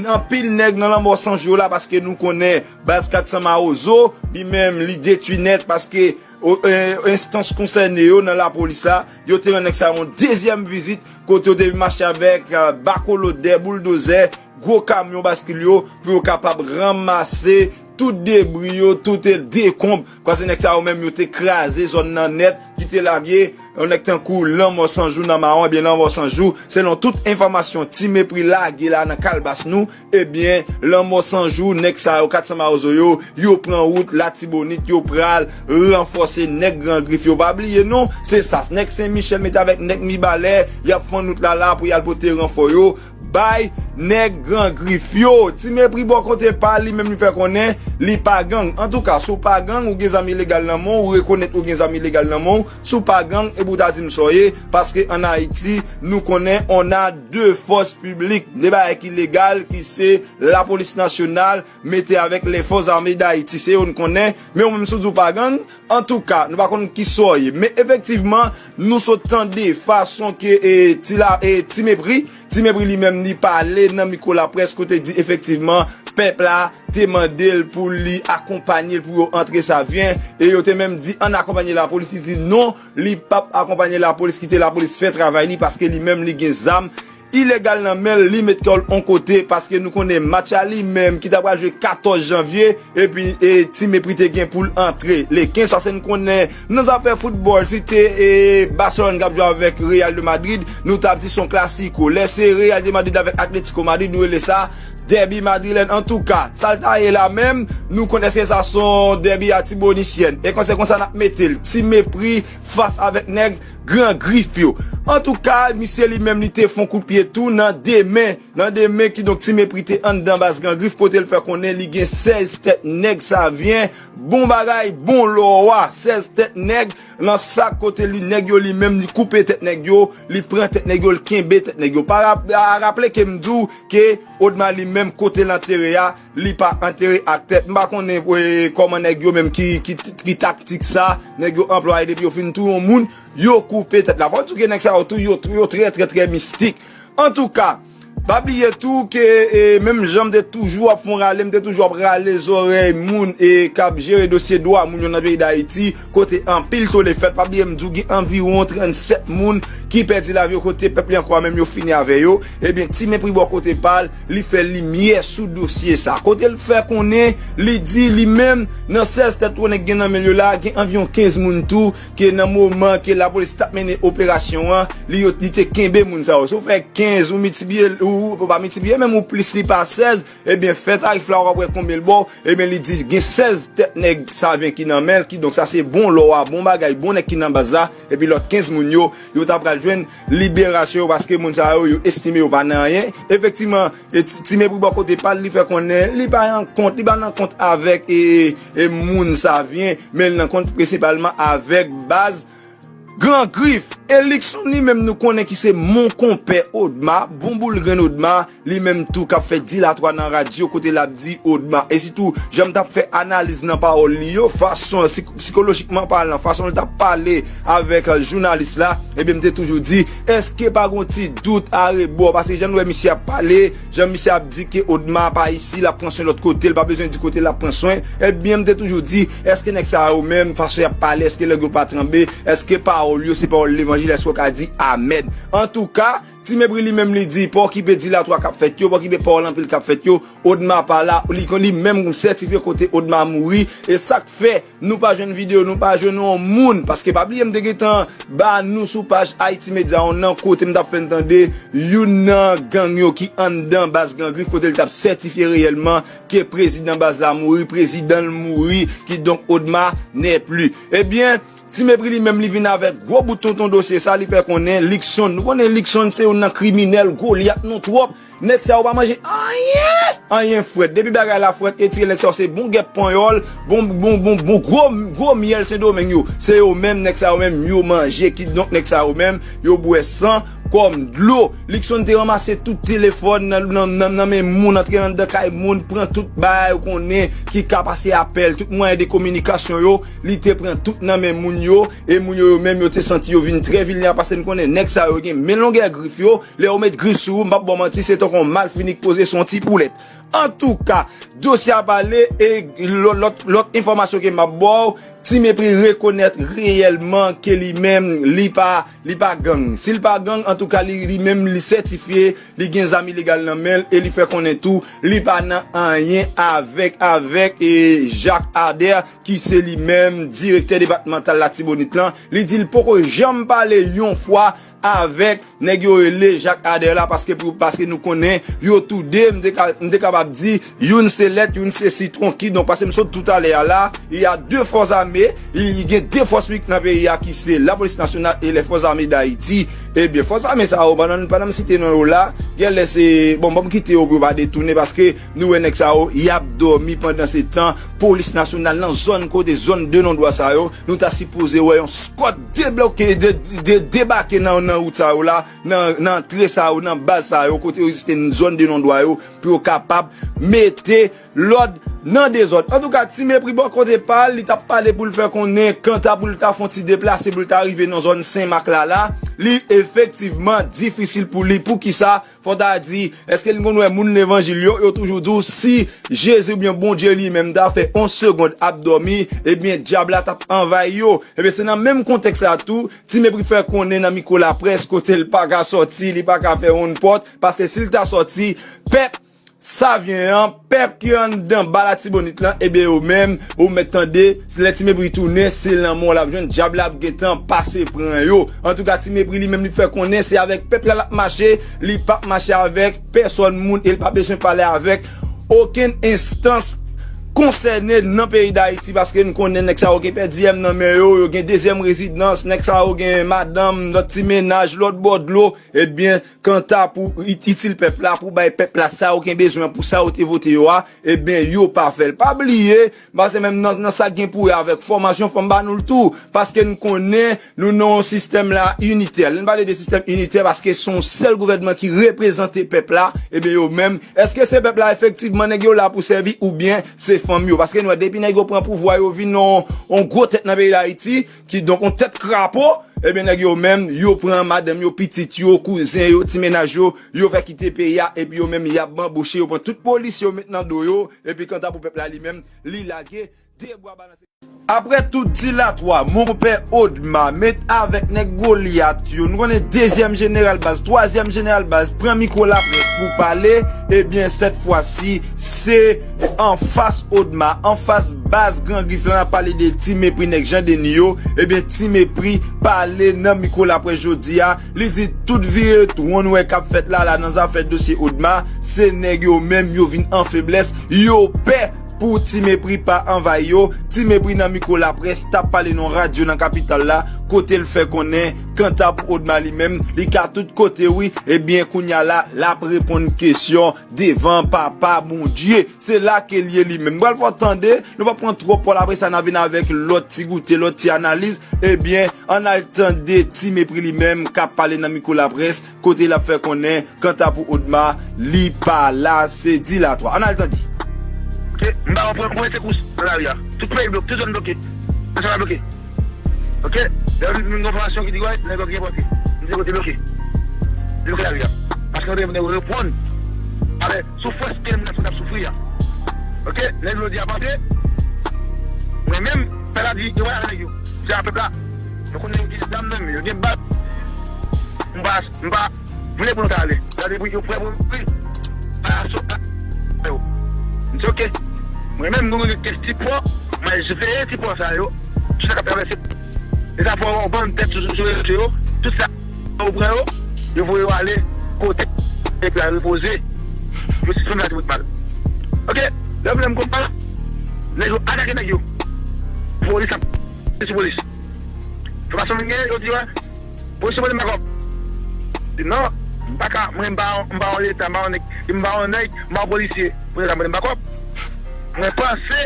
anpil nèg nan lanmò san jou la, paske nou konnen baz kat san Mawozo, li menm li detwi nèt paske o, e, enstans konsène yo nan lapolis la, yo te rann nèg sa yo yon dezyèm vizit, kote yo te vin mache avèk, e, bakolodè, bouldozè, gwo kamyon baskil yo, pou yo kapab ranmase tout debri yo, tout, e, dekonb. Paske nèg sa yo menm yo te kraze zòn nan nèt, ki te lage yon nèg tankou Lanmò San Jou nan mawon, ebyen Lanmò San Jou, selon tout enfòmasyon Ti Mepri lage la nan kalbas nou, ebyen, Lanmò San Jou, nèg sa yo, kat san Mawozo yo, yo pran wout Latibonit, yo pral ranfòse nèg Gran Grif yo. Pa bliye non, se sa, nèg Sen Michèl mete avèk nèg Mibalè, y ap fann wout la la pou y al pote ranfò yo bay nèg Gran Grif yo. Ti Mepri bò kote pa li menm li fè konnen li pa gang. Antouka, si w pa gang, ou gen zam ilegal nan men w, ou rekonèt ou gen zam ilegal nan men w, si w pa gang, epi w ta di m sa w ye, paske ann Ayiti, nou konnen on a de fòs piblik, de bagay ki legal, ki se lapolis nasyonal, mete avèk lè fòs ame d Ayiti, se yo n konnen, men ou menm si w di w pa gang, antouka, nou pa konn kisa w ye. Men efektivman, nou sot tande fason ke, e, Ti la, e, Ti Mepri, Ti Mepri li menm li pale nan mikwo laprès kote di efektivman pèp la te mande l pou li akonpanye l pou yo antre Savyen, e yo te menm di ann akonpanye lapolis, li di non, li p ap akonpanye lapolis, kite lapolis fè travay li paske li menm li gen zam ilegal nan men l, li met kò l on kote, paske nou konnen match la li menm ki ta pral jwe katòz janvye, epi, e, Ti Mepri te gen pou l antre le kenz, paske n konnen nan zafè foutbòl, si te, e, Barcelone k ap jwe avèk Real de Madrid, nou t ap di se yon klasiko. Lè se Real de Madrid avèk Atletico Madrid, nou rele sa dèbi madrilèn. Antouka, sa l ta ye la menm, nou konn èske sa se yon dèbi atibonisyèn. E konse konsa n ap mete l. Ti Mepri fas avèk nèg Gran Grif yo. Antouka, misye li menm li te fon kout pye tou nan de men. Nan de men, kidonk Ti Mepri te anndan baz Gran Grif kote l fè konnen li gen sèz tèt nèg Savyen. Bon bagay, bon lò a. Sèz tèt nèg nan sak kote li nèg yo li menm li koupe tèt nèg yo, li pran tèt nèg yo, li kenbe tèt nèg yo. Pa rap-, a, raple ke m di w ke Odma li menm kote l antere a, li pa antere ak tèt. M pa konnen, e, kòman nèg yo menm ki, ki, ki taktik sa, nèg yo anplwaye depi yo fin touye yon moun, yo koupe tèt la. Fò di w ke nèg sa yo tou, yo, yo trè, trè, trè mistik. Antouka, pa bliye tou ke, e, menm jan m te toujou ap fè yon rale, m te toujou ap rale zòrèy moun, e, k ap jere dosye dwa moun yo nan peyi Dayiti, kote anpil tole fèt. Pa bliye m di w gen anviwon trannsèt moun ki pèdi lavi yo, kote pèp li ankò menm yo fini avè yo. Ebyen, Ti Mepri bò kote pa l, li fè limyè sou dosye sa. Kote l fè konnen, li di li menm, nan sèz tèt twò nèg gen nan men l yo la, gen anviwon kenz moun tou, ke nan moman ke lapolis t ap mennen operasyon an, li yo, li te kenbe moun sa yo. Si w fè kenz, ou miltipliye, ou, ou pa miltipliye, menm ou plis li pa sèz, ebyen, fè tarif la, w ap wè konbyen l ba w. Ebyen, li di gen sèz tèt nèg Savyen ki nan men l, kidonk sa se bon lò a, bon bagay, bon nèg ki nan baz la, epi lòt kenz moun yo, yo ta pral jwenn liberasyon yo, paske moun sa yo, yo estime yo pa nan anyen. Efektivman, e Ti, Ti Mepri bò kote pa l, li fè konnen, li pa nan kont, li pa nan kont avèk, e, e, e moun Savyen, men l nan kont prensipalman avèk baz Gran Grif. E Luckson li menm nou konnen ki se mon konpè Odma, bon boul grenn Odma, li menm tou k ap fè dilatwa nan radyo kote l ap di Odma. E sitou, jan m t ap fè analiz nan pawòl li yo, fason, sik-, sikolojikman palan, fason l t ap pale avèk, e, jounalis la, ebyen, m te toujou di, èske pa gon ti dout arebò? Paske jan n wè misye ap pale, jan misye ap di ke Odma pa isi, l ap pran swen lòt kote, l pa bezwen di kote l ap pran swen. Ebyen, m te toujou di, èske nèg sa yo menm, fason y ap pale, èske lèg yo pa tranble, èske pawòl yo se pawòl levanjil, èske w ka di amèn? Antouka, Ti Mepri li menm li di, pa okipe dilatwa k ap fèt yo, pa okipe pawòl anpil k ap fèt yo, Odma pa la, li, li menm sètifye kote Odma mouri, e sa k fè nou pa jwenn videyo, nou pa jwenn yon moun, paske pa bliye m te gentan ba nou sou paj Haiti Media One nan, kote m t ap fè n tande youn nan gang yo ki anndan baz Gran Grif, kote l t ap sètifye reyèlman ke prezidan baz la mouri, prezidan l mouri, kidonk Odma n'est plus. Ebyen, Ti Mepri li menm li vin avèk gwo bout tonton dosye sa, li fè konnen Luckson, nou konnen Luckson se youn nan kriminèl, Golyat non twòp, Nèg sa yo pa manje anyen, anyen frèt. Depi bagay la frèt, etire nèg sa yo se bon gèp panyòl, bon, bon, bon, bon gwo, gwo myèl Sendomeng yo. Se yo menm, nèg sa yo menm, yo manje. Kidonk, nèg sa yo menm, yo bwè san kòm dlo. Luckson te ranmase tout telefòn nan, nan, nan, nan men moun, antre anndan kay moun, pran tout bagay yo konnen ki ka pase apèl, tout mwayen de kominikasyon yo, li te pran tout nan men moun yo, e moun yo, yo menm, yo te santi yo vin trè vilnerab, paske n konnen nèg sa yo gen men longè grif yo, lè yo met grif sou ou, m p ap ba w manti, se tankou yon malfini k poze sou yon ti poulèt. Antouka, dosye a pale e lò-, lòt, lòt enfòmasyon ke m ap ba w, Ti Mepri rekonèt reyèlman ke li menm, li pa, li pa gang. Si l pa gang, antouka, li, li menm, li sètifye, li gen zam ilegal nan men l e li fè konnen tou, li pa nan anyen avèk, avèk, e Jacques Ader, ki se li menm direktè depatmantal Latibonit lan. Li di l poko janm pale yon fwa avèk nèg yo rele Jacques Ader la, paske pou, paske nou konnen yo tou de, m te ka, m te kapab di, youn se lèt, youn se sitwon. Kidonk, paske m sot toutalè a la, y a de fòs ame, y, y gen de fòs piblik nan peyi a ki se Lapolis Nasyonal e lè Fòs Ame Dayiti. Ebyen, fòs ame sa yo, pandan, pandan m site non yo la, genlè se, bon, ban m kite yo pou yo pa detounen, paske nou wè nèg sa yo, y ap dòmi pandan se tan, Polis Nasyonal nan zòn kote, zòn de non dwa sa yo, nou ta sipoze wè yon eskòt debloke, de, de, debake nan, nan wout sa yo la, nan, nan antre sa yo, nan baz sa yo, kote yo egziste zòn de non dwa yo, pou yo kapab mete lòd nan dezòd. Antouka, Ti Mepri bò kote pa l, li t ap pale pou l fè konnen, kanta pou l ta fè yon ti deplase, pou l ta rive nan zòn Senmak la, la, li efektivman difisil pou li. Poukisa? Fò ta di, èske n konn wè moun levanjil yo, yo toujou di w, si Jezi oubyen Bondye li menm ta fè yon segond ap dòmi, ebyen, dyab la t ap anvayi yo. Ebyen, se nan menm kontèks la tou, Ti Mepri fè konnen nan mikwo laprès, kote l pa ka sòti, li pa ka fè yon pòt, paske si l ta sòti, pèp Savyen an, pèp ki anndan ba Latibonit lan, ebyen, yo menm, ou mèt tande, lè Ti Mepri tounen, se lanmò l ap jwenn, dyab la ap gentan pase pran yo. Antouka, Ti Mepri li menm, li fè konnen se avèk pèp la l ap mache, li p ap mache avèk pèsòn moun e li pa bezwen pale avèk okenn enstans konsène nan peyi Dayiti, paske n konnen nèg sa yo gen pèdi èm nan men yo, yo gen dezyèm rezidans, nèg sa yo gen madanm, lòt ti mennaj, lòt bò dlo, ebyen, kanta pou it-, itil pèp la, pou bay pèp la sa yo gen bezwen, pou sa yo te vote yo a, ebyen, yo pa fè l. Pa bliye, paske menm nan, nan sa k gen pou wè avèk fòmasyon, fò m ba nou l tou, paske n konnen nou nan yon sistèm la initè. Lè n pale de sistèm initè, paske se yon sèl gouvènman ki reprezante pèp la, ebyen, yo menm, èske se pèp la efektivman nèg yo la pou sèvi oubyen se fanm yo? Paske n wè depi nèg yo pran pouvwa, yo vin yon, yon gwo tèt nan peyi Dayiti, kidonk yon tèt krapo, ebyen, nèg yo menm, yo pran madanm yo, pitit yo, kouzen yo, ti mennaj yo, yo fè kite peyi a, epi yo menm, y ap banboche, yo pran tout polis yo met nan do yo, epi kanta pou pèp la li menm, li lage de bwa balanse. Aprè tout dilatwa, monpè Odma met avèk nèg Golyat yo, nou konnen dezyèm jeneral baz, twazyèm jeneral baz, pran mikwo laprès pou pale, ebyen, sèt fwa si, se anfas Odma, anfas baz Gran Grif la, n ap pale de Ti Mepri nèg Jan Deni yo, ebyen, Ti Mepri pale nan mikwo laprès jodi a, li di tout vire twon nou wè k ap fèt la, la nan zafè dosye Odma, se nèg yo menm yo vin an feblès, yo pè pou Ti Mepri pa anvayi yo. Ti Mepri nan mikwo laprès t ap pale nan radyo nan kapital la, kote l fè konnen kanta pou Odma li menm, li ka tout kote wi, ebyen kounye a la, l ap reponn kesyon devan Papa Bondye. Se la ke l ye li menm. M pral fè w tande, nou p ap pran twòp pòl, apre sa n a vin avèk lòt ti goute, lòt ti analiz. Ebyen, ann al tande Ti Mepri li menm k ap pale nan mikwo laprès, kote l ap fè konnen, kanta pou Odma, li pa la, se dilatwa. Ann al tande. Ok, m pa wè pwen, pwen sekou nan lari a. Tout peyi bloke, tout zòn bloke. Tout zòn bloke. Ok, lè m gen enfòmasyon ki di, wè, nèg yo gen pòte. M di kote bloke. Li bloke lari a. Paske yo te vin reponn avèk soufrans ke moun ap soufri a. Ok, nèg yo di a pase. Mwen menm, pèp la di, yo wè avèk nèg yo. Se a pèp la. Yo konnen yo gen zam nan men yo, gen bal. M pa, m pa vle pou nou ta ale. Gade pou yo prè pou mouri. Aso, a, yo. M di, ok. Mwen menm, nou gen kèk ti pò, mwen veye ti pò sa yo. Tout sa k ap travèse. E sa pò yo ban tèt sou, sou, sou yo. Tout sa yo pran yo, yo voye yo ale kote epi al repoze. Yo sispann fè ti bout mal. Ok, lè m lè m konprann, nèg yo atake nèg yo. Polis ap, sou polis. Fòmasyon m gen, yo di, wè, polis yo pote makòp. Di non, M pa ka, mwen, m pa, m pa yon leta, m pa yon nèg, m pa yon nèg, m pa yon polisye. Pou nèg la mande m bakòp. Mwen panse,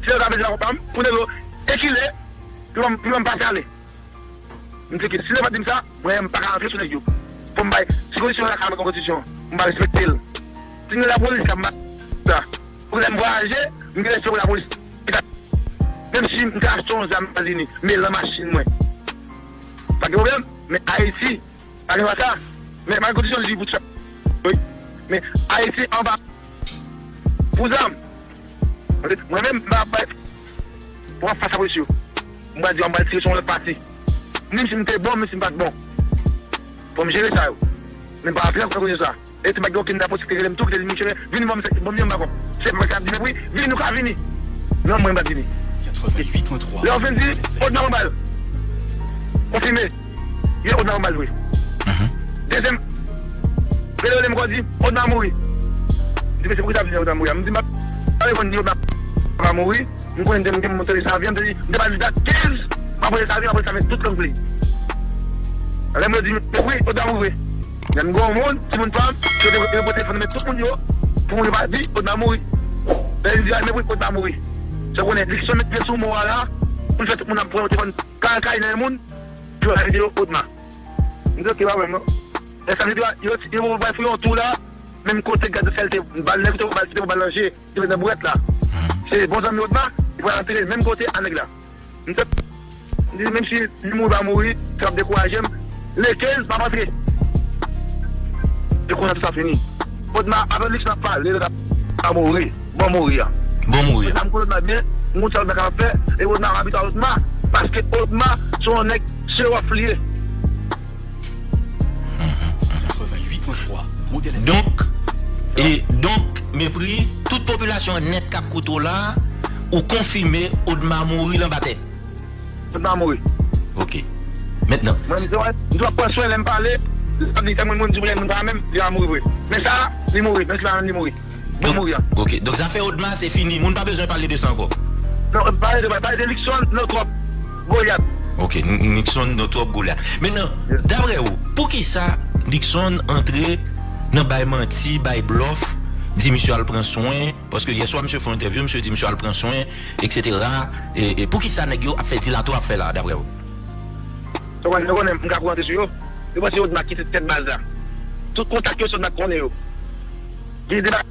si yo ka mete bakòp pa m, pou nèg yo ekile, pou m, pou m pase ale. M di ke si nèg pa di m sa, mwen, m pa ka rantre sou nèg yo. Fò m bay, si kondisyon lakay mwen kon kondisyon, m pa respekte l. Si gen lapolis la, m pa sa. Pou lè m vwayaje, m gen respè pou lapolis. Menm si m ta achte yon zam Etazini, men lan machin mwen. Pa gen pwoblèm, men Ayiti, pa gen sa. Men pa gen kondisyon li pou chak. Wi. Men Ayiti anba pou zam. Mwen menm, m pa bay pou an fas a polis yo. M pa di, m pa tire sou yon lòt pati. Menm si m te bon, menm si m pa t bon. Fò m jere sa yo. Men m pa antre nan kondisyon sa. E ti bag yo ki nan politik te rele m tou, ki te di m, "Misye, vini ban m, ban m yon bakòp." Se pa ka di, "Wi, vini, nou ka vini." Non, mwen, m pa vini. Lè yo fin di, "Odma pran bal." Konfime. Ye, Odma pran bal, wi. Dezyèm, rele, rele m ankò di, "Odma mouri." M di, "Mesye, poukisa ap di Odma mouri a?" M di, "M pa reponn di Odma pa mouri." M konnen m te, m te monte sa avyon, m te di, m te ba li dat kenz, m ap voye sa avyon, m ap voye sa avyon tout lang pou li. Lè m di, "Wi, Odma mouri." Lè m gen yon moun, timoun pa m, yo te, yo pote telefòn nan men tout moun yo, pou moun yo pa di, "Odma mouri." Lè m di, "A, men wi, Odma mouri." Se konnen, Dickson met pye sou mo a la, pou l fè tout moun ap pran telefòn, kay, kay nan yon moun, pou yo fè videyo Odma. M di, "Ok, pa pwoblèm non." Lè sa videyo a, yo, yo bay fou yon tou la, menm kote gad sèl te, bal nèg te, bal, te, bal nan je. Te met nan bourèt la. Se bon zanmi Odma, li pral antere menm kote a nèg la. M te di, menm si li mouri pa mouri, sa ap dekouraje m. Le kenz, m ap antre. Se konsa tout sa fini. Odma, apre Dickson ap pale, lòt ap pa mouri. Bon mouri a. Bon mouri a. Sa m konn Odma byen, m konn sa Odma kapab fè, e Odma, m abitye a Odma, paske Odma, se yon nèg seròf li ye. Donk, e, donk, Mepri, tout popilasyon an nèt k ap koute w la, ou konfime Odma mouri l anba tè. Odma mouri. Ok. Mentnan. Mwen, m te wè, m te wè pran swen lè m pale, li te mwen, mwen di, moun sa menm, li a mouri vre. Men sa, li mouri, men sa, li mouri. Bon, donk, mouri a. Ok. Donk, zafè Odma, se fini. Moun pa bezwen pale de sa ankò. Non, pale de, pale de Luckson, Notwòp, Goliath. Ok, N-, Luckson, Notwòp, Goliath. Mentnan, dapre ou, poukisa Luckson antre nan bay manti, bay blòf, di misye al pran swen, paske yèswa misye fè yon entèvyou, misye di misye al pran swen, etsetera. E, e poukisa nèg yo ap fè dilato ap fè la, dapre ou? Sa w konnen, yo konnen m ka kou rantre sou yo. Yo panse Odma ki se tèt baz la. Tout kontak yo, se Odma k konnen yo. Gen de bagay.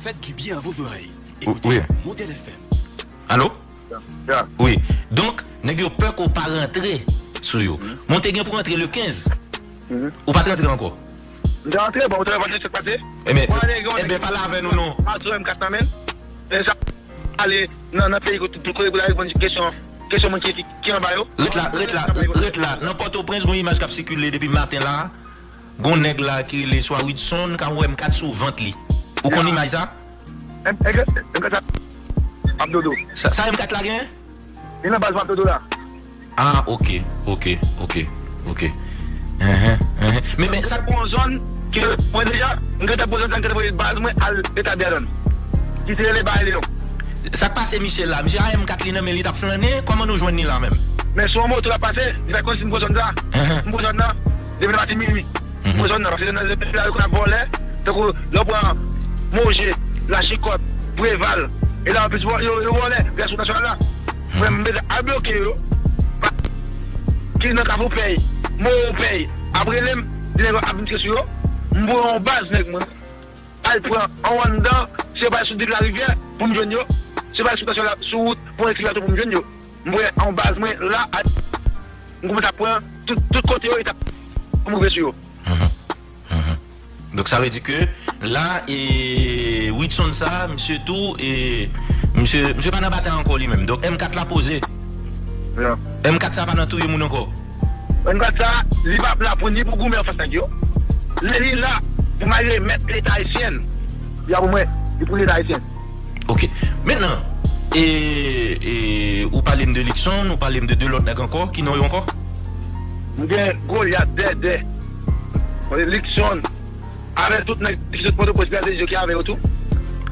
Faites du bien à vos oreilles. Écoutez Modèle F M. Alo? Ya. Wi. Donk, nèg yo pè ke w pa rantre sou yo. Men w te gen pou rantre le kenz. Ou pa t rantre ankò. M te rantre, bon, ou te rantre, sa k pase? Ebyen, ebyen, pale avè nou non. Patron M kat la, men. E sa, ale nan, nan peyi kote, tout kote pou l al reponn kesyon, kesyon moun ki, ki, ki anba yo. Ret la, ret la, ret la. Nan Pòtoprens, gon imaj k ap sikile depi maten la. Gon nèg la ki rele swa Widson, ka wè M kat sou vant li. Ou konn imaj sa? M kat sa ap dodo. Sa, sa M kat la gen? Li nan baz m ap dodo la. Ah, ok, ok, ok, ok. Enhen, enhen. Men, men, sa pou yon zòn ke mwen deja, m gentan pou yon zòn, sa m gentan voye baz mwen al etabli adan. Ki se rele Bay Leyon. Sa k pase misye la? Misye a M kat li nan men li t ap flannen, kòman nou jwenn li la menm? Men sou yon moto l ap pase, li fè kòmsi m pou zòn sa. M pou zòn nan, depi nan maten minui. M pou zòn nan, paske zòn nan, se peyi la, yo konn ap vòlè, tankou lè w pran Moje, Lachikòt, Preval, e la anplis yo, yo vòlè, vè sou nasyonal la. Frè m, m bezwen al bloke yo. Ki nan Kafou Pèy, Mowo Pèy, ap rele m, di nèg yo ap vin tire sou yo. M voye yon baz nèg mwen al pran anwo anndan, se yo pa sou Dig Larivyè pou m jwenn yo, se yo pa sou, sou wout pon Ekrivato pou m jwenn yo. M voye yon baz mwen la, m kòmanse ap pran tout, tout kote yo, e ta m rive sou yo. Donk, sa vle di ke la, e, Widson sa, misye tou, e, misye, misye pa nan batay ankò li menm. Donk, M kat la poze. M kat sa pa nan touye moun ankò. M kat sa, li pa la pou ni pou goumen anfas nèg yo. Li, li la pou malere mèt Leta ayisyen. Li la pou mwen, li pou Leta ayisyen. Ok. Mentnan, e, e, ou pale m de Luckson, ou pale m de de lòt nèg ankò, ki non yo ankò? M gen Goliath, Dèdè, Luckson, avè tout nèg ki sot Pòtoprens, Pèl de Dye ki avè yo tou.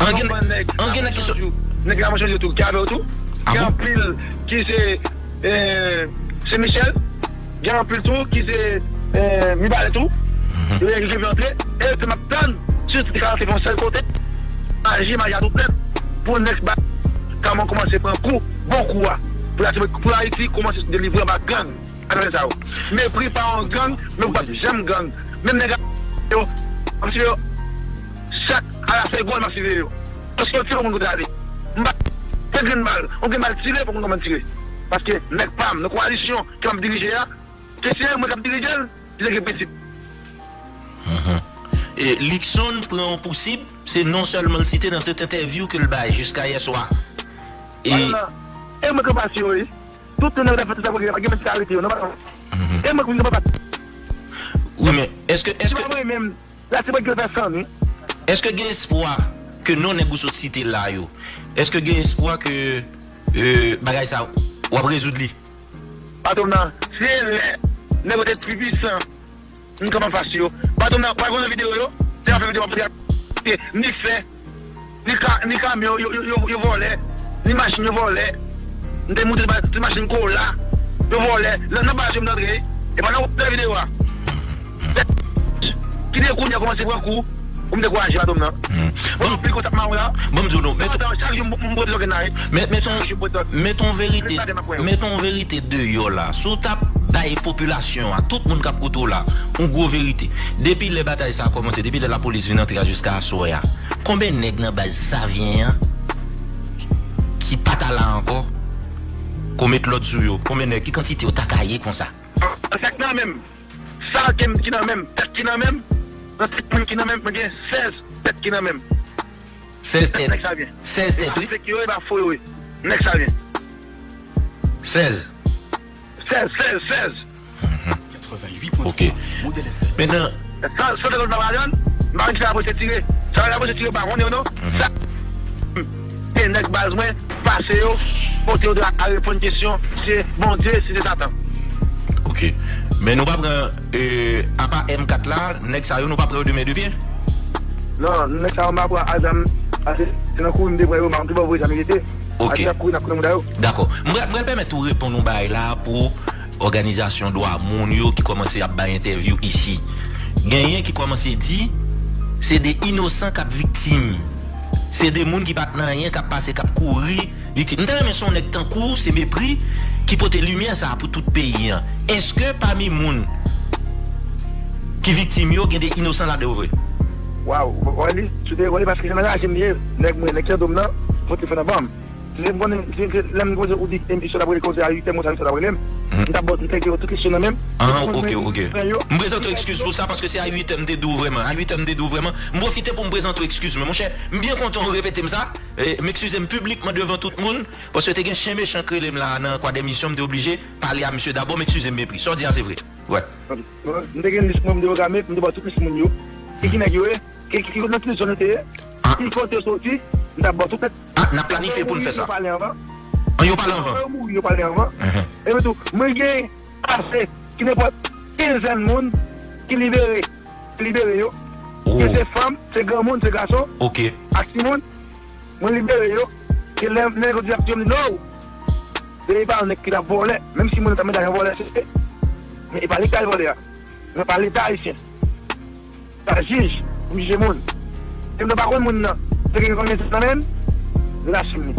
An gen, an gen nèg ki sot. Nèg Lamanch yo tou ki avè yo tou. Gen anpil ki se, e, Sen Michèl. Gen anpil tou ki se eh, mibalè tou. Yo gen ki vle antre. E se m ap tann si yo te ka rantre yon sèl kote. Maji, maji a tout nèt. Pou nèg ba kòman kòmanse pran kou, bon kou a. Pou Ayiti, pou Ayiti kòmanse delivre anba gang. Atravè sa yo. Mepri pa yon gang, men ou p ap janm gang. Menm nèg a yo, m ap sive yo. Chak a la segonn, m ap sive yo. Paske yo tire moun kote ale. M pa fè grenn bal. Yon grenn bal tire, pou moun kòmanse tire. Paske nèg pa m, nan kowalisyon ke m ap dirije a, ke se mwen k ap dirije l, li te gen prensip. E Luckson pran yon pousib, se non sèlman l site nan tout entèvyou ke l bay jiska yè swa. E. E mwen k ap asire yo, wi. Tout nèg k ap fè tout sa pou yo, pa gen menm ki ka arete yo, non, pa. E mwen k ap pati. Wi, men, èske, èske. Se pa mwen menm, la se mwen ki fè san, wi. Èske gen espwa ke non nèg ou sot site la yo, èske gen espwa ke euh, bagay sa w ap rezoud li? Patwon nan, se lè nèg yo te pi pwisan, m kanpe anfas yo. Patwon nan, pa konn videyo yo, se afè videyo m ap fè, ni fè, ni ka, ni kamyon yo, yo, yo, yo vòlè, ni machin yo vòlè. M te moute ti machin kola, yo vòlè. Nan, nan baz yo m t antre, e pa nan wout videyo a. Kite kounye a kòmanse pran kou pou m dekouraje patwon nan. Bon, pil kontak mawon la. Bon, m di w non. Mete yon verite, mete yon verite deyò la. Si w t ap bay popilasyon an, tout moun k ap koute w la, yon gwo verite. Depi lè batay sa a kòmanse, depi lè lapolis vin antre a jiska aswè a, konbyen nèg nan baz Savyen an ki pa ta la ankò, ke w met lòd sou yo? Konbyen nèg, ki kantite w ta ka ye konsa? Sa k nan men m. Sa ke m ki nan men m, tèt ki nan men m, nan tèt moun ki nan men m, mwen gen sèz tèt ki nan men m. Sèz tèt. Nèg Savyen. Sèz tèt, wi. Fake yo, e pa fo yo, wi. Nèg Savyen. Sèz. Sèz, sèz, sèz. Ok. Mentnan. Sa, sa te konn pa madanm, m pa konn ki sa apresye tire. Sa apresye tire, pa konnen yo non. Sa, e nèg baz mwen, pase yo, pote yo de a reponn kesyon, se Bondye, si se Satan. Ok. Men nou pa pran, euh, apa M kat la, nèg sa yo, nou pa pran yo de men de pye? Non, nèg sa yo, m pa pran a zam, pase se nan kouri m te pran yo, m pa konn ki bò voye zam yo rete. Ok. Ati ap kouri, n ap konnen mouda yo. Dakò. M pral, m pral pèmèt ou reponn yon bagay la pou òganizasyon dwa moun yo ki kòmanse ap bay entèvyou isi. Genyen ki kòmanse di se de inosan k ap viktim. Se de moun ki pa t nan anyen k ap pase, k ap kouri viktim. M ta renmen se yon nèg tankou w, se Mepri, ki pote limyè sa a pou tout peyi an. Èske pami moun ki viktim yo, gen de inosan ladan yo vre? Waw, w wè li, si w te wè li, paske se nan raje m ye, nèg mwen, nèg Kèdom nan, pote fè nan ban m. Si se m konnen, si se lè m koze ou di emisyon t ap rele konsa a uit è, m konsa a uit è t ap rele m, m t ap ba w, m t ap ba w tout kesyon nan men m. Ah, ok, ok. M prezante w ekskiz pou sa, paske se a uit è m te di w vrèman. A uit è m te di w vrèman. M pwofite pou m prezante w ekskiz mwen. Monchè, m byen kontan w repete m sa. E, m ekskize m piblikman devan tout moun, paske te gen chen mechan k rele m la a nan kwa dèmisyon, m te oblije pale a misye dabò, m ekskize m Mepri. Sa w di a se vre. Wè. M te gen lis mwen, m te pwograme, m te ba w tout lis moun yo. Ki, ki nèg yo ye? Ki, ki, ki, nan ki zòn yo te ye? Ki kote yo soti? M t ap ba w tout nèt. Ah, n ap planifye pou n fè sa. Yo pale anvan. An, yo pale anvan. Yo mouri, yo pale anvan. Epi tou, mwen gen ase ki nenpòt kenzèn moun ki libere, libere yo. Ke se fanm, se granmoun, se gason, ak timoun. Mwen libere yo. Ke lè nèg yo di ap touye m, di no. Se pa yon nèg ki t ap vòlè. Menm si moun nan ta mete yon vòlè, se, men e pa li k ta al vòlè a. Men pa Leta ayisyen. Pa jij pou m jije moun. Si m te pa konn moun nan, te gen konbyen zam nan men m, lache m li.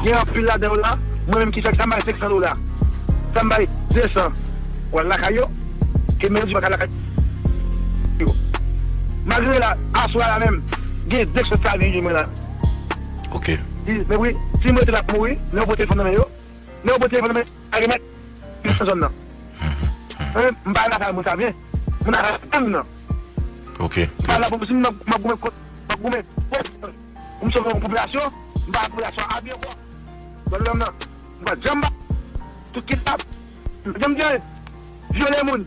Gen anpil ladan yo la, mwen menm ki fèk sa m bay senk san dola. Sa m bay de san. W al lakay yo, ke men yo di pa ka lakay yo. Malgre la, aswè a la menm, gen de k sot sa vin jwenn mwen la. Ok. Di, men wi, si m rete l ap mouri, men yo pote telefòn nan men yo, men yo pote telefòn nan men yo, a remèt, men nan zòn nan. Mwen menm, m pa nan afè moun sa byen. Mwen nan afè moun nan. Ok. M pa la pou, si m nan, m ap goumen kont, m ap goumen kont, pou m sove yon popilasyon, m pa popilasyon a byen kwa. Pwoblèm nan, m pa janm ba, tout kidnap, m pa janm di anyen. Vyole moun,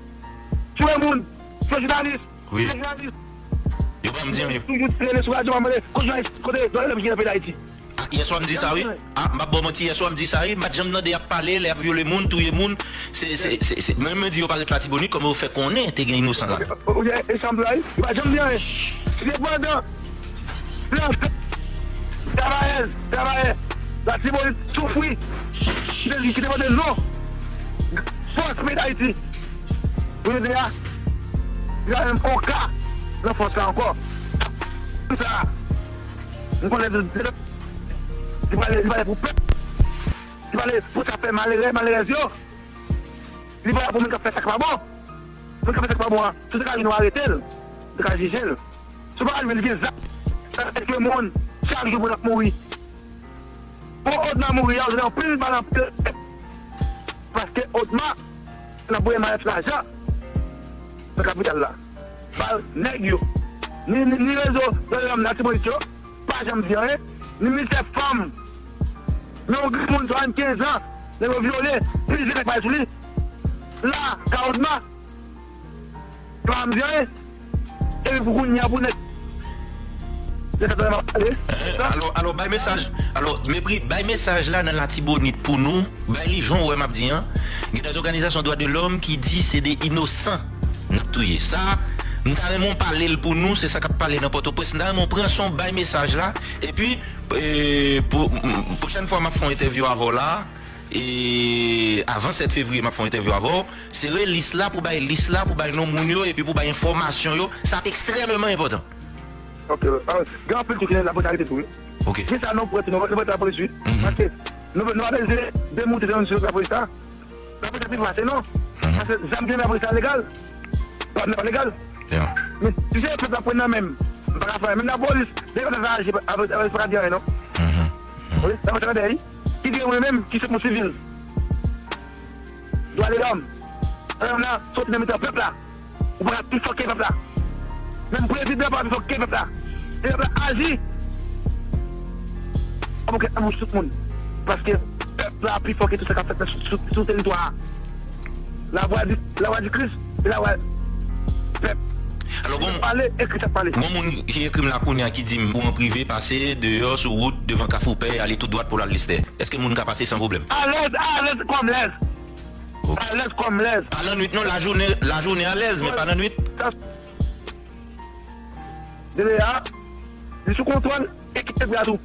touye moun, fè jounalis, fè jounalis. Yo pa m di anyen. Toujou rele sou radyo, m ap mande, kote jounalis, kote jounalis ki nan peyi Dayiti? Ah, yèswa m di sa wi. Ah, m p ap ba w manti, yèswa m di sa wi. M pa t janm tande y ap pale, lè y ap vyole moun, touye moun. Se, se, se, se, mwen, mwen di yo pa ret Latibonit, kòman yo fè konnen te gen inosan ladan. Ou gen egzanp la wi. Yo pa janm di anyen. Sepandan, travayèz, travayè Latibonit soufri. Ki te, ki te pote non fòs peyi Dayiti. Pou jodi a, li pa menm on ka nan fòs la ankò. Sa, m konnen li prale, li prale pou pèp. Li prale pou sa fè malere, malerèz yo. Li prale pou moun k ap fè sa k pa bon. Moun k ap fè sa k pa bon an, si w te ka jwenn ou arete l, ou te ka jije l. Si w pa ka jwenn li gen zam, sa fè ke moun, chak jou moun ap mouri. Bon, Odma mouri a, ou jwenn anpil bal, anpil tèt. Paske Odma, nan voye mayès lajan nan kapital la. Bal nèg yo. Ni, ni, ni rezo Dòlènòm Latibonit yo, pa janm di anyen. Ni militè fanm. Men yon granmoun swasann kenz an, nèg yo vyole, plizyè nèg pale sou li. La, ka Odma. Yo pa di anyen. Epi pou kounye a pou nèg yo ta tande m ap pale. Enhen, alò, alò, bay mesaj. Alò, Mepri, bay mesaj la nan Latibonit pou nou. Bay li jan w wè m ap di an. Gen de òganizasyon dwa de lòm ki di se de inosan n ap touye. Sa, m ta renmen w pale l pou nou, se sa k ap pale nan Pòtoprens. M ta renmen w pran son, bay mesaj la. Epi, e, pou, m, pwochèn fwa m ap fè yon entèvyou avè w la, e, avan sèt fevriye, m ap fè yon entèvyou avè w. Sere lis la pou bay lis la, pou bay non moun yo, epi pou bay enfòmasyon yo. Sa ap ekstrèmeman enpòtan. Ok, ah, gen anpil tou ki nan lapolis arete tou, wi. Ok. Gen sa nou prèt, nou, nou prèt lapolis, wi. Mhm. Paske nou, nou pa bezwen demoute nan lapolis la. Lapolis la pi fasil, non. Mhm. Paske zam ki nan lapolis la legal. Pa, pa legal. Yeah. Men si se pèp la pran nan men m, m pa ka fè anyen. Menm lapolis, depi yo ta aji avèk, avèk, pa ka di anyen, non. Mhm. Mhm. Wi, lapolis la dèyè, wi. Ki gen mwen menm, ki se moun sivil. Dwa de lòm. Lè w la soti nan mitan pèp la, ou pa ka pi fò ke pèp la. Menm prezidan pa pi fò ke pèp la. E pèp la aji. An pou kèt nan bouch tout moun. Paske pèp la pi fò ke tout sa k ap fèt sou, sou, sou teritwa a. Lavwa di, lavwa di Kris, se lavwa pèp. Alò, bon, pale, ekri sa k pale. Bon, moun ki ekri m la kounye a ki di m ou an prive, pase deyò sou wout devan Kafou Pèy, ale tou dwat pou l al Listè. Èske moun ka pase san pwoblèm? Alèz, alèz kòm lèz. Ok. Alèz kòm lèz. Pa lannwit non, lajounen, lajounen alèz, men pa lannwit. Sa, dele a, li sou kontwòl ekip pèp la tou.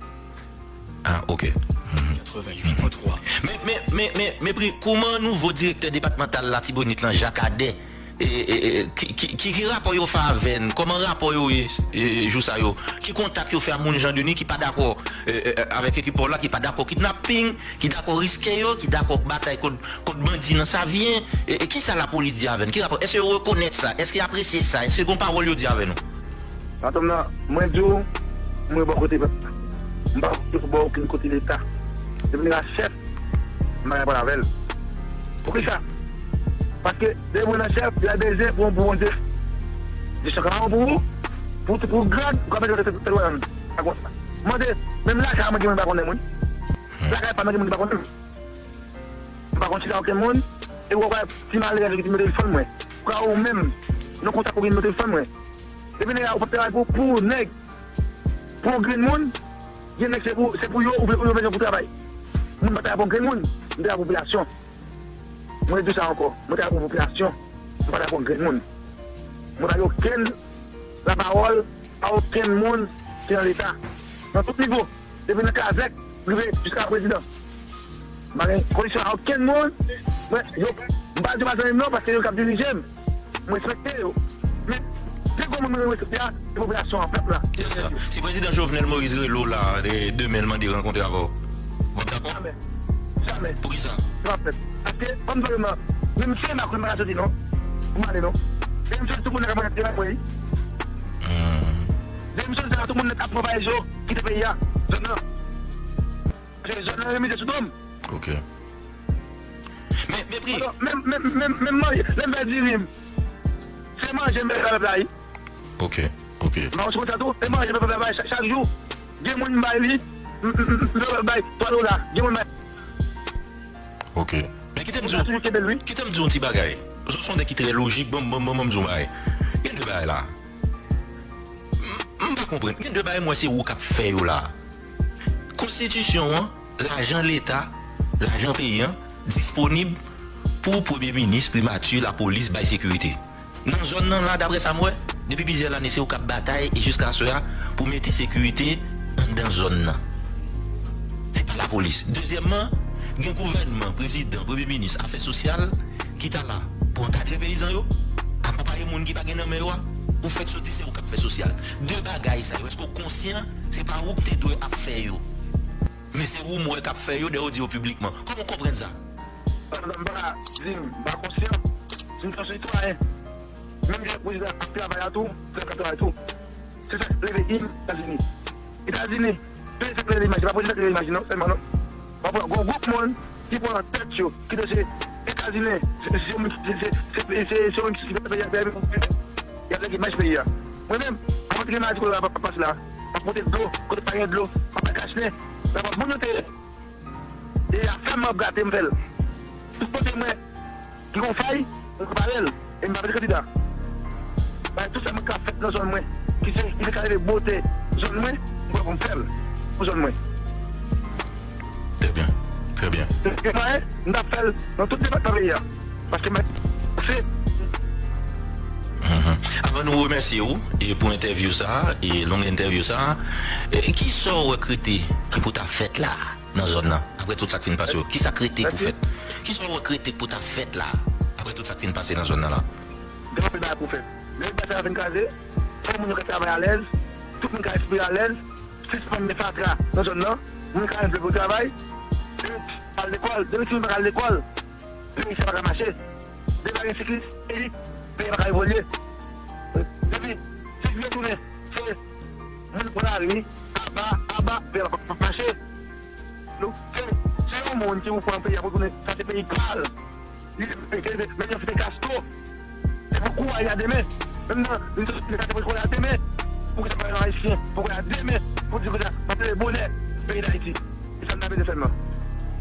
Ah, ok. Mhm. Quatre-vingt-huit point trois. Men, men, men, men, Mepri, kòman nouvo direktè depatmantal Latibonit lan, Jacques Adet, e, e, e, ki, ki, ki, ki rapò yo fè avè n? Kòman rapò yo ye, e, jou sa yo? Ki kontak yo fè ak moun Jan Deni ki pa dakò, e, e, e, avèk ekip pa w la, ki pa dakò kidnaping, ki dakò riske yo, ki dakò batay kont, kont bandi nan Savyen? E, e kisa lapolis di avè n? Ki rapò? Èske yo rekonèt sa? Èske y apresye sa? Èske gon pawòl yo di avè nou? Patwon m nan, mwen di w, mwen bò kote pèp la. M pa kote pou bò okenn kote Leta. Depi nèg la chèf, m pa gen pale avè l. Poukisa? Paske depi mwen nan chèf, y a bezwen pou yon bon Dye. Jesyon ka bon pou ou, pou, pou grad, ou ka mete tèt ou nan. Mande, menm lakay mwen gen moun pa konnen mwen. Lakay pa mwen gen moun ki pa konnen m. M pa konn chita okenn moun, e ou wè ti malerèz ki te mete telefòn mwen. Ou ka ou menm, nan kontak ou gen nimewo telefòn mwen. Depi nèg la ou p ap travay pou, pou nèg, pou yon grenn moun, gen nèg se pou, se pou yo, ou, ou bezwen pou travay. Mwen pa travay pou yon grenn moun, mwen travay pou popilasyon. Mwen di sa ankò, mwen travay pou popilasyon, mwen pa travay pou yon grenn moun. Mwen pa gen okenn lapawòl a okenn moun ki nan Leta, nan tout nivo. Depi nan kazèk, rive jiska prezidan. M pa gen koneksyon ak okenn moun. Mwen, yo, m pa di yo pa zanmi m non, paske yo k ap dirije m. M respekte yo. Men, pi gwo moun mwen respekte a, se popilasyon an, pèp la. Se sa. Si prezidan Jovenel Moïse rele w la, e, demen l mande rankontre avè w, w ap dakò? Jamè. Jamè. Poukisa? Sa p ap fèt. Paske, ban m di w non, menm si m pa konn, m pa ka soti non. Pou m ale non. Menm si tout moun nan ka mwen, mwen, wi. Hmm. Demisyon sa, tout moun nèt ap pran valiz yo, kite peyi a. Zòn nan. Paske zòn nan remize sou do m. Ok. Men, Mepri. Alò, menm, menm, menm, menm manje, lè m fè diri m, se manje m fè pèp la, wi. Ok, ok. M pa konn si konn sa tou, se manje m fè pèp la, chak, chak jou. Gen moun m bay li, m, m, m, m fè pèp bay twa dola. Gen moun m bay. Ok. Men kite m di w, kite m di w yon ti bagay. Zòt se yon nèg ki trè lojik, ban m, ban m, ban m, ban m di w yon bagay. Gen de bagay la. M, m pa konprann. Gen de bagay m wè se ou k ap fè yo la. Konstitisyon an, lajan Leta, lajan peyi an, disponib pou premye minis, primati, lapolis, bay sekirite. Nan zòn nan la, daprè sa m wè, depi plizyè lane, se ou k ap batay e jiska aswè a pou mete sekirite anndan zòn nan. Se pa lapolis. Dezyèmman, gen gouvènman, prezidan, premye minis, afè sosyal, ki ta la pou ankadre peyizan yo, akonpaye moun ki pa gen nan men yo a, ou fèk soti, se ou k ap fè sosyal. De bagay sa yo, èske w konsyan se pa ou k te dwe ap fè yo? Men se ou m wè k ap fè yo, dayè w di yo piblikman. Kòman w konprann sa? Sa m pa di m pa konsyan. Si m te yon sitwayen, menm jan prezidan ap travay la tou, se ap travay tou. Se sa k leve im Etazini. Etazini, peyi sa k leve imaj, se pa prezidan k leve imaj non, sèlman non. W ap wè gon gwoup moun ki pran tèt yo, ki te se Etazini, se se se se se se se se moun ki se peyi a, peyi a, peyi a, y ap leve imaj peyi a. Mwen menm, mwen te gen maladi kolera pa pase la, m ap pote dlo kote pa gen dlo, m ap bay kach nen, m ap moun yo te E a fè m ap gate m fè l. Tout kote mwen ki gon fay, mwen prepare l. E m pa vle kandida. Bay tout sa mwen ka fèt nan zòn mwen, ki se ki ka leve bote zòn mwen, m pran pou m fè l pou zòn mwen. Trè byen, trè byen. E mwen, m t ap fè l nan tout depatman peyi a. Paske mwen se Mhm. Avan nou remèsye w e pou entèvyou sa a, e long entèvyou sa a, e ki sa w wè k rete ki pou ta fèt la a? Nan zòn nan, apre tout sa k fin pase yo, kisa k rete pou fèt? Kisa w wè k rete pou ta fèt la, apre tout sa k fin pase nan zòn nan la? Gen anpil bagay pou fèt. Depi bagay sa yo fin kraze, fò moun yo ka travay alèz, tout moun ka respire alèz, sispann met fatra nan zòn nan, moun ka vle pou travay, e al lekòl, depi timoun pa ka al lekòl, peyi sa pa ka mache. Depi pa gen sekirite, peyi pa ka evolye. Depi, si vye tounen, se moun pran lari, aba, aba, peyi pa ka mache. Nou, se, se yon moun ki pou pran peyi a pou tounen, sa se peyi pa l. Li se, se, se, se, se Castro. Se pou kouraj la demen. Menm nan, li se, se, se pou kouraj la demen. Pou ki sa pa yon Ayisyen, pou kouraj la demen, pou di kounye a, m ap leve bonè, peyi Dayiti. E sa m ta vle fè m nan.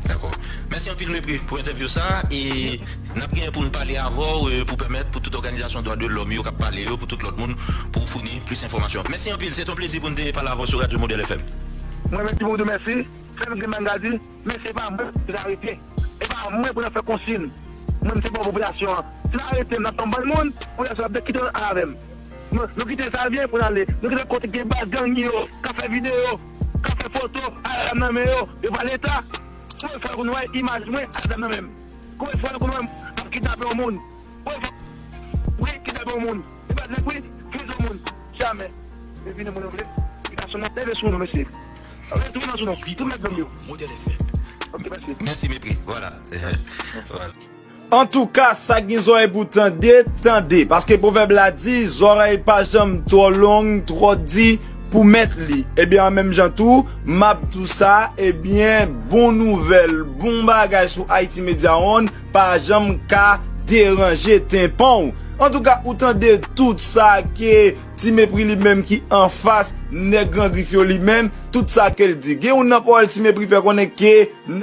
Dakò. Mèsi anpil, Mepri, pou entèvyou sa a. E n ap genyen pou n pale avè w, e, pou pèmèt pou tout òganizasyon dwa de lòm yo k ap pale yo, pou tout lòt moun, pou w founi plis enfòmasyon. Mèsi anpil, se te yon plezi pou n te pale avè w sou Radyo Modèl F M. Mwen menm ki pou di w mèsi, fè m gen bagay m ka di, men se pa mwen pou n arete. E pa mwen pou n ap fè konsign. Mwen, m se bò popilasyon an. Si n arete m, n ap fè yon bann moun, popilasyon ap kite al avè m. Nou, nou kite Savyen pou n ale. Nou kite kote gen baz gang yo, k ap fè videyo, k ap fè foto, ak zam nan men yo, yo pa Leta. Konbyen fwa nou konn wè imaj mwen ak zam nan men m? Konbyen fwa nou konn wè m ap kidnape yon moun? Konbyen fwa, wi, kidnape yon moun. E pa nèg, wi, fize yon moun. Jamè. E vini moun yo vle. Kidnapasyon nan leve sou nou, mesye. Leve tou nan sou nou. Tout nèg gang yo. Modèl F M. Ok, mèsi. Mèsi, Mepri. Vwala. Vwala. Antouka, sa k gen zòrèy pou tande, tande. Paske pwovèb la di, zòrèy pa janm twò long, twò di pou mèt li. Ebyen, an menm jan tou, m ap di w sa, ebyen, bon nouvèl, bon bagay sou Haïti Media One, pa janm ka deranje tenpan w. Antouka, ou tande tout sa ke Ti Mepri li menm ki anfas nèg Gran Grif yo li menm, tout sa ke l di. Gen youn nan pawòl Ti Mepri fè konnen ke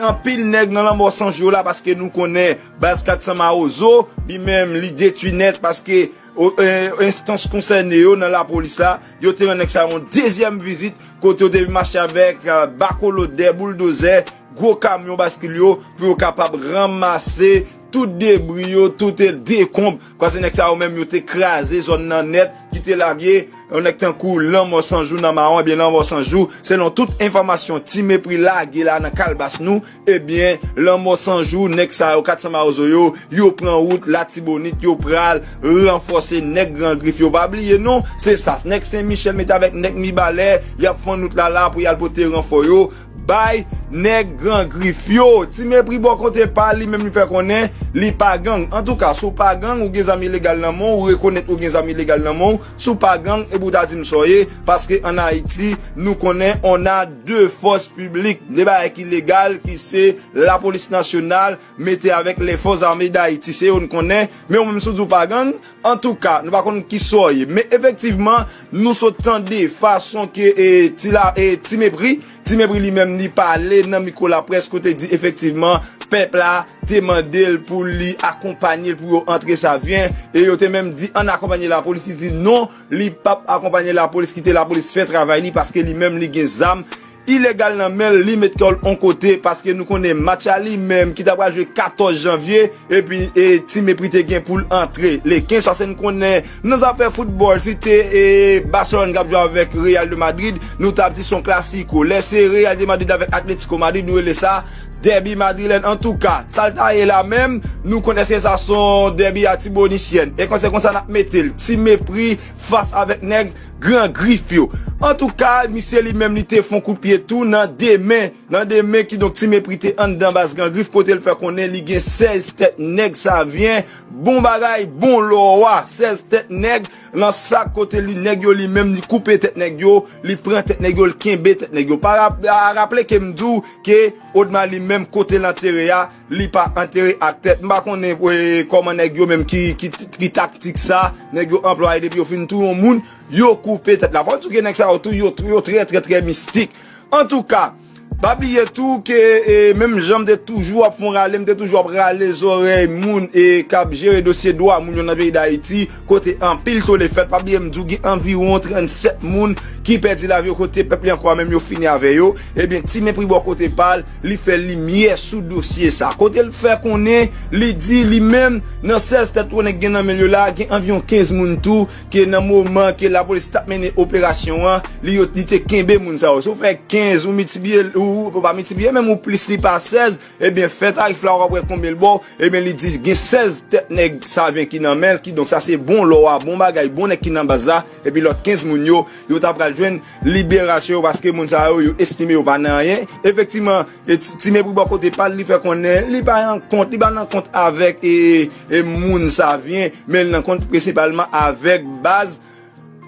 anpil nèg nan lanmò san jou la, paske nou konnen baz kat san Mawozo, li menm, li detwi nèt, paske o, e, enstans konsène yo nan lapolis la, yo te rann nèg sa yo yon dezyèm vizit, kote yo te mache avèk, e, bako lodè, bouldozè, gwo kamyon baskil yo, pou yo kapab ranmase tout debri yo, tout, e, dekonb. Paske nèg sa yo menm, yo te kraze zòn nan nèt, ki te lage yon nèg tankou Lanmò San Jou nan mawon, ebyen, Lanmò San Jou, selon tout enfòmasyon Ti Mepri lage la nan kalbas nou, ebyen, Lanmò San Jou, nèg sa yo, kat san Mawozo yo, yo pran wout Latibonit, yo pral ranfòse nèg Gran Grif yo. Pa bliye non, se sa, nèg Sen Michèl mete avèk nèg Mibalè, y ap fann wout la la pou y al pote ranfò yo bay nèg Gran Grif yo. Ti Mepri bò kote pa li menm, li fè konnen li pa gang. Antouka, si w pa gang, ou gen zam ilegal nan men w, ou rekonèt ou gen zam ilegal nan men w, si w pa gang, epi w ta di m sa w ye, paske ann Ayiti, nou konnen on a de fòs piblik, de bagay ki legal, ki se lapolis nasyonal, mete avèk lè fòs ame d Ayiti, se yo n konnen, men ou menm si w di w pa gang, antouka, nou pa konn kisa w ye. Men efektivman, nou sot tande fason ke, e, Ti la, e, Ti Mepri, Ti Mepri li menm li pale nan mikwo laprès kote di efektivman pèp la te mande l pou li akonpanye l pou yo antre Savyen, e yo te menm di ann akonpanye lapolis, li di non, li p ap akonpanye lapolis, kite lapolis fè travay li paske li menm li gen zam ilegal nan men l, li met kò l on kote, paske nou konnen match la li menm ki ta pral jwe katòz janvye, epi, e, Ti Mepri te gen pou l antre le kenz, paske n konnen nan zafè foutbòl, si te, e, Barcelone k ap jwe avèk Real de Madrid, nou t ap di se yon klasiko. Lè se Real de Madrid avèk Atletico Madrid, nou rele sa Dèbi madrilèn. Antouka, sa l ta ye la menm, nou konn èske sa se yon dèbi atibonisyèn. E konsa, konsa n ap mete l. Ti Mepri fas avèk nèg Gran Grif yo. Antouka, misye li menm li te fè yon kout pye tou nan de men. Nan de men, kidonk Ti Mepri te anndan baz Gran Grif kote l fè konnen li gen sèz tèt nèg Savyen. Bon bagay, bon lò a, sèz tèt nèg nan sak kote li nèg yo li menm li koupe tèt nèg yo, li pran tèt nèg yo, li kenbe tèt nèg yo. Pa rap-, a, raple ke m di w ke Odma li menm kote l antere a, li pa antere ak tèt. M pa konnen, e, kòman nèg yo menm ki, ki, ki taktik sa, nèg yo anplwaye depi yo fin touye yon moun, yo koupe tèt la. Fò di w ke nèg sa yo tou, yo, yo trè, trè, trè mistik. Antouka, pa bliye tou ke, e, menm jan m te toujou ap fè yon rale, m te toujou ap rale zòrèy moun, e, k ap jere dosye dwa moun yo nan peyi Dayiti, kote anpil tole fèt. Pa bliye m di w gen anviwon trannsèt moun ki pèdi lavi yo, kote pèp li ankò menm yo fini avè yo. Ebyen, Ti Mepri bò kote pa l, li fè limyè sou dosye sa. Kote l fè konnen, li di li menm, nan sèz tèt twò nèg gen nan men l yo la, gen anviwon kenz moun tou, ke nan moman ke lapolis t ap mennen operasyon an, li yo, li te kenbe moun sa yo. Si w fè kenz, ou miltipliye, ou, ou pa miltipliye, menm ou plis li pa sèz, ebyen, fè tarif la, w ap wè konbyen l ba w. Ebyen, li di gen sèz tèt nèg Savyen ki nan men l, kidonk sa se bon lò a, bon bagay, bon nèg ki nan baz la, epi lòt kenz moun yo, yo ta pral jwenn liberasyon yo, paske moun sa yo, yo estime yo pa nan anyen. Efektivman, e Ti, Ti Mepri bò kote pa l, li fè konnen, li pa nan kont, li pa nan kont avèk, e, e moun Savyen, men l nan kont prensipalman avèk baz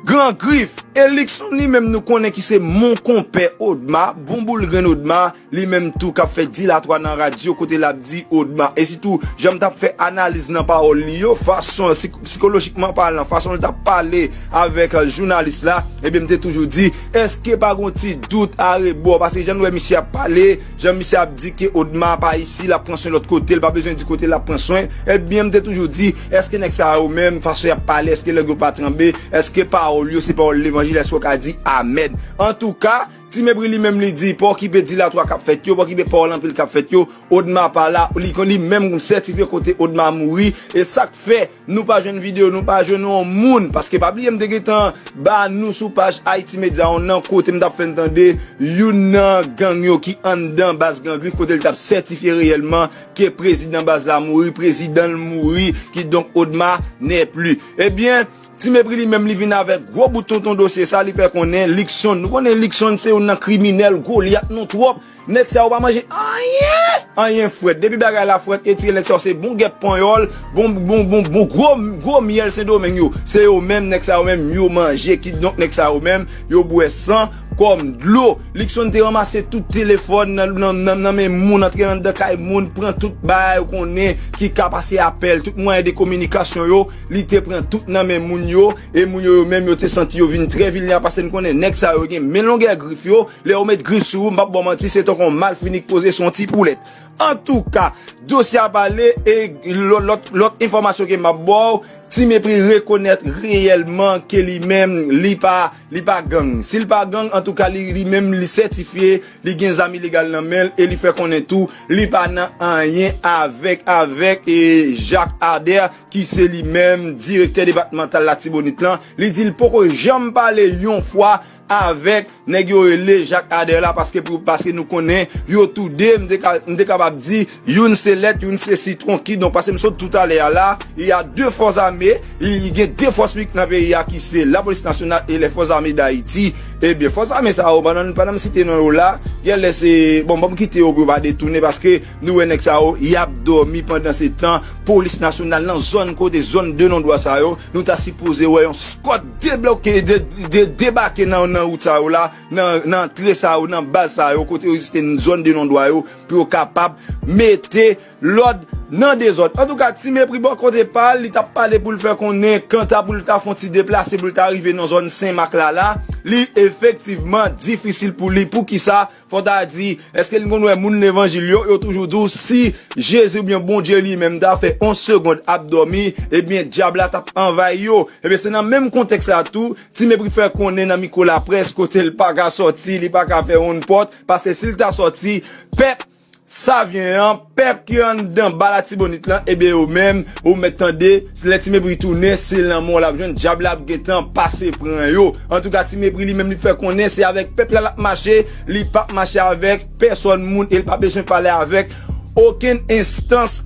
Gran Grif. E Likson li menm nou konnen ki se mon konpè Odma, bon boul grenn Odma, li menm tou k ap fè dilatwa nan radyo kote l ap di Odma. E sitou, jan m t ap fè analiz nan pawòl li yo, fason, sik-, sikolojikman palan, fason l t ap pale avèk, e, jounalis la, ebyen, m te toujou di, èske pa gon ti dout arebò? Paske jan nou wè misye ap pale, jan misye ap di ke Odma pa isi, l ap pran swen lòt kote, l pa bezwen di kote l ap pran swen. Ebyen, m te toujou di, èske nèg sa yo menm, fason y ap pale, èske lang yo pa tranble, èske pawòl yo se pawòl levanjil, èske w ka di amèn? Antouka, Ti Mepri li menm li di, pa okipe dilatwa k ap fèt yo, pa okipe pawòl anpil k ap fèt yo, Odma pa la, li, li menm sètifye kote Odma mouri, e sa k fè nou pa jwenn videyo, nou pa jwenn yon moun, paske pa bliye m te gentan ba nou sou paj Haiti Media on nan kote m t ap fè n tande youn nan gang yo ki anndan baz Gran Grif kote l t ap sètifye reyèlman ke prezidan baz la mouri, prezidan l mouri, kidonk Odma n'est plus. Ebyen, Ti Mepri li menm li vin avèk gwo bout tonton dosye sa, li fè konnen Likson. Nou konnen Likson se youn nan kriminèl, Golyat non twòp. Nèg sa yo pa manje anyen, anyen frèt. Depi bagay la frèt, etire nèg sa yo se bon gèp panyòl, bon, bon, bon, bon gwo, gwo myèl Sendomeng yo. Se yo menm, nèg sa yo menm, yo manje. Kidonk nèg sa yo menm, yo bwè san kòm dlo. Likson te ranmase tout telefòn nan, nan, nan, nan men moun, antre anndan kay moun, pran tout bagay yo konnen ki ka pase apèl, tout mwayen de kominikasyon yo, li te pran tout nan men moun yo, e moun yo, yo menm yo te santi yo vin trè vilnerab, paske n konnen nèg sa yo gen men longè grif yo, lè yo met grif sou ou, m p ap ba w manti, se tankou yon malfini k poze sou yon ti poulèt. Antouka, dosye a pale, e lò-, lòt, lòt enfòmasyon ke m ap ba w, Ti Mepri rekonèt reyèlman ke li menm, li pa, li pa gang. Si l pa gang, antouka, li, li menm, li sètifye, li gen zam ilegal nan men l, e li fè konnen tou, li pa nan anyen avèk, avèk, e Jacques Ader, ki se li menm direktè depatmantal Latibonit lan. Li di l poko janm pale yon fwa avèk nèg yo rele Jacques Ader la, paske pou, paske nou konnen yo toude, m te ka, m te kapab di, youn se lèt, youn se sitwon, kidonk, paske m sot toutalè a la, y a de fòs ame, y, y gen de fòs piblik nan peyi a ki se Lapolis Nasyonal e lè Fòs Ame Dayiti. Ebyen, fòs ame sa yo, pandan, pandan m site non yo la, genlè se, bon, ban m kite yo pou yo pa detounen, paske nou wè nèg sa yo, y ap dòmi pandan se tan, Polis Nasyonal nan zòn kote, zòn de non dwa sa yo, nou ta sipoze wè yon eskòt debloke, de, de, debake nan, nan wout sa yo la, nan, nan antre sa yo, nan baz sa yo, kote yo egziste zòn de non dwa yo, pou yo kapab mete lòd nan dezòd. Antouka, Ti Mepri bò kote pa l, li t ap pale pou l fè konnen, kanta pou l ta fè yon ti deplase, pou l ta rive nan zòn Senmak la, la, li efektivman difisil pou li. Poukisa? Fò ta di, èske n konn wè moun levanjil yo, yo toujou di w, si Jezi oubyen Bondye li menm ta fè yon segonn ap dòmi, ebyen, dyab la t ap anvayi yo. Ebyen, se nan menm kontèks la tou, Ti Mepri fè konnen nan mikwo laprès, kote l pa ka sòti, li pa ka fè yon pòt, paske si l ta sòti, pèp Savyen an, pèp ki anndan ba Latibonit lan, ebyen yo menm, ou mèt tande, lè Ti Mepri tounen, se lanmò l ap jwenn, dyab la ap gentan pase pran yo. Antouka, Ti Mepri li menm li fè konnen se avèk pèp la l ap mache, li p ap mache avèk pèsòn moun e li pa bezwen pale avèk okenn enstans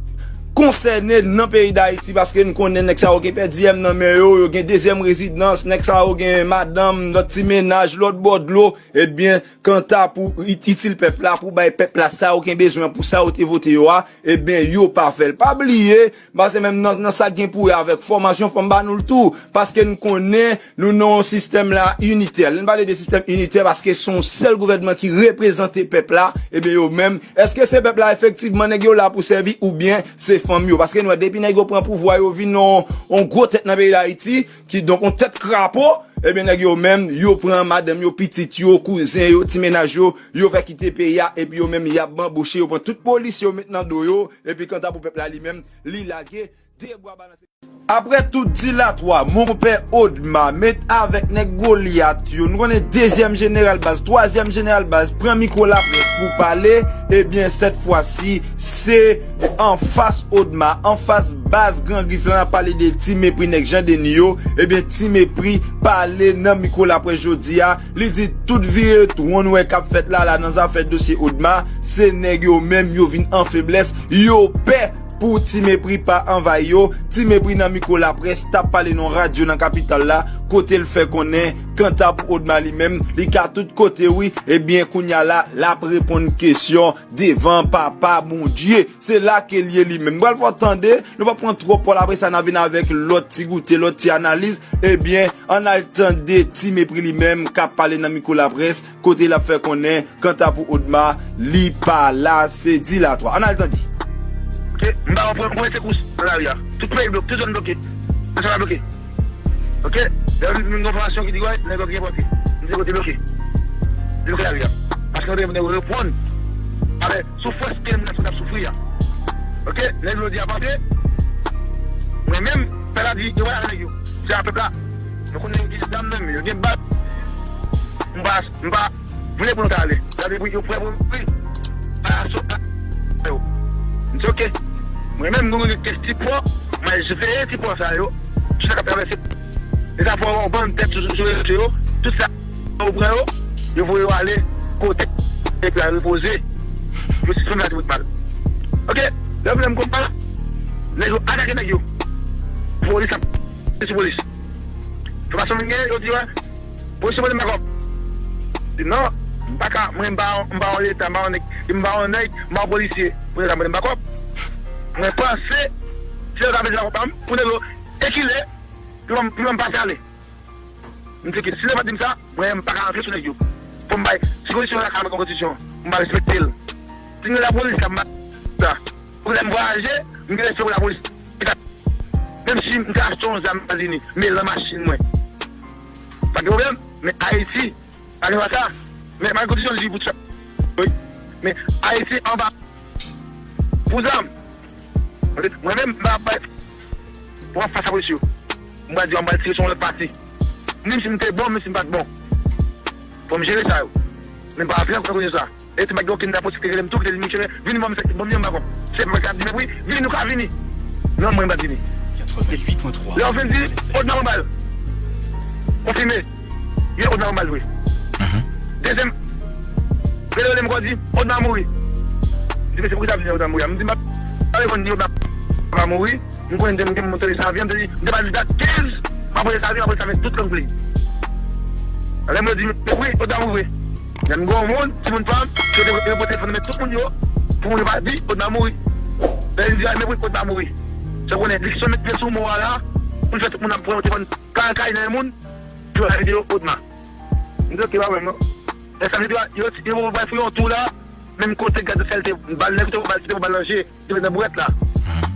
konsène nan peyi Dayiti, paske n konnen nèg sa yo gen pèdi M nan men yo, yo gen dezyèm rezidans, nèg sa yo gen madanm, lòt ti mennaj, lòt bò dlo, ebyen, kanta pou it-, itil pèp la, pou bay pèp la sa yo gen bezwen, pou sa yo te vote yo a, ebyen, yo pa fè l. Pa bliye, paske menm nan, nan sa k gen pou wè avèk fòmasyon, fò m ba nou l tou, paske n konnen nou nan yon sistèm la initè. Lè n pale de sistèm initè, paske se yon sèl gouvènman ki reprezante pèp la, ebyen, yo menm, èske se pèp la efektivman nèg yo la pou sèvi oubyen se fanm yo? Paske n wè depi nèg yo pran pouvwa, yo vin yon, yon gwo tèt nan peyi Dayiti, kidonk yon tèt krapo, ebyen, nèg yo menm, yo pran madanm yo, pitit yo, kouzen yo, ti mennaj yo, yo fè kite peyi a, epi yo menm, y ap banboche, yo pran tout polis yo met nan do yo, epi kanta pou pèp la li menm, li lage de bwa balanse. Apre tout dilatwa, monpè Odma met avèk nèg Golyat yo, nou konnen dezyèm jeneral baz, twazyèm jeneral baz, pran mikwo laprès pou pale, ebyen, sèt fwa si, se anfas Odma, anfas baz Gran Grif la, n ap pale de Ti Mepri, nèg Jan Deni yo, ebyen, Ti Mepri pale nan mikwo laprès jodi a, li di tout vire twon nou wè k ap fèt la, la nan zafè dosye Odma, se nèg yo menm yo vin an feblès, yo pè pou Ti Mepri pa anvayi yo. Ti Mepri nan mikwo laprès t ap pale nan radyo nan kapital la, kote l fè konnen kanta pou Odma li menm, li ka tout kote wi, ebyen kounye a la, l ap reponn kesyon devan Papa Bondye. Se la ke l ye li menm. M pral fè w tande, nou p ap pran twòp pòl, apre sa n a vin avèk lòt ti goute, lòt ti analiz. Ebyen, ann al tande Ti Mepri li menm k ap pale nan mikwo laprès, kote l ap fè konnen kanta pou Odma, li pa la, se dilatwa. Ann al tande. Ok, m pa wè pwen, pwen se kous nan lari a. Tout peyi bloke, tout zòn bloke. Tout zòn bloke. Ok, lè m gen enfòmasyon ki di wè, nèg yo gen pòte. M di kote bloke. Bloke lari a. Paske nou te vle reponn avè soufrans ke moun ap soufri a. Ok, nèg yo di a pase. Mwen menm, pè la di, yo wè nèg yo. Se a pèp la. Nou konnen yo gen zam nan men yo, gen bal. M pa, m pa vle pou nou ta ale. Gade pou yo prè pou mouri. A so, a yo. M di ok. Mwen menm, nou gen kèk ti pò, mwen veye ti pò sa yo. Tout sa k ap travèse. E sa fè yon bann tèt sou, sou rezo yo. Tout sa yo pran yo, yo voye yo ale kote epi al repoze. Yo sispann la di bout mal. Ok, lè m lè m konprann, nèg yo atake nèg yo. Polis ap sou polis. Enfòmasyon m gen, yo di wè, polisye mande m bakòp. Di non, m pa ka, mwen m pa, m pa yon leta, m pa yon nèg, m pa yon nèg, m pa yon polisye. Pou leta mande m bakòp. Mwen panse, se yo ta bezwen bakòp pa m, pou nèg yo ekile, pou m, pou m pase ale. M di ke si leta di m sa, mwen m pa ka rantre sou nèg yo. Fò m bay, si kondisyon lakay mwen kon kondisyon, m pa respekte l. Si gen lapolis la, m pa sa. Pou lè m vwayaje, m gen respè pou lapolis. Menm si m ka achte yon zam Etazini, men l nan machin mwen. Pa gen pwoblèm, men Ayiti, pa gen sa. Men pa gen kondisyon li pou sa. Wi. Men Ayiti anba pou zam. Mwen menm, m pa bay pou anfas a polis yo. M pa di yo, m pa tire sou yon lòt pati. Menm si m te bon, menm si m pa t bon. Fò m jere sa yo. Men m pa vle ankò konnen sa. E ti bagay okenn ta posib te rele m tou, ki te di m, "Misye, vini ban m, ban m yon bakòp." Se pa ka di, "Men wi, vini, nou ka vini." Non, mwen, m pa t vini. Lè yo fin di, Odma pran bal. Konfime. Yo, Odma pran bal vre. Dezyèm, rele, rele m ankò di, Odma mouri. M di, "Mesye, poukisa ap di Odma mouri a?" M di, "M pa reponn di Odma pa mouri." M konnen m te, m te monte sa avyon, m te di, m te ba li dat kenz, m ap voye sa avyon, m ap voye sa avyon tout lang pou li. Lè m di, "Men wi, Odma mouri vre." Lè m gen yon moun, timoun pa m, yo te, yo pote telefòn nan men tout moun yo, pou moun yo pa di, "Odma mouri." Lè li di, "A, men wi, Odma mouri." Sa konnen, li ki sot met pye sou mo a la, pou l fè tout moun ap pran yon telefòn, kay, kay nan men moun, pou yo fè videyo Odma. M di, "Ok, pa pwoblèm non." Lè sa vle di, yo, yo, yo bay fou yon tou la, menm kote gad sèl te bal, nèg te bal, te bal nan je, te nan bourèt la.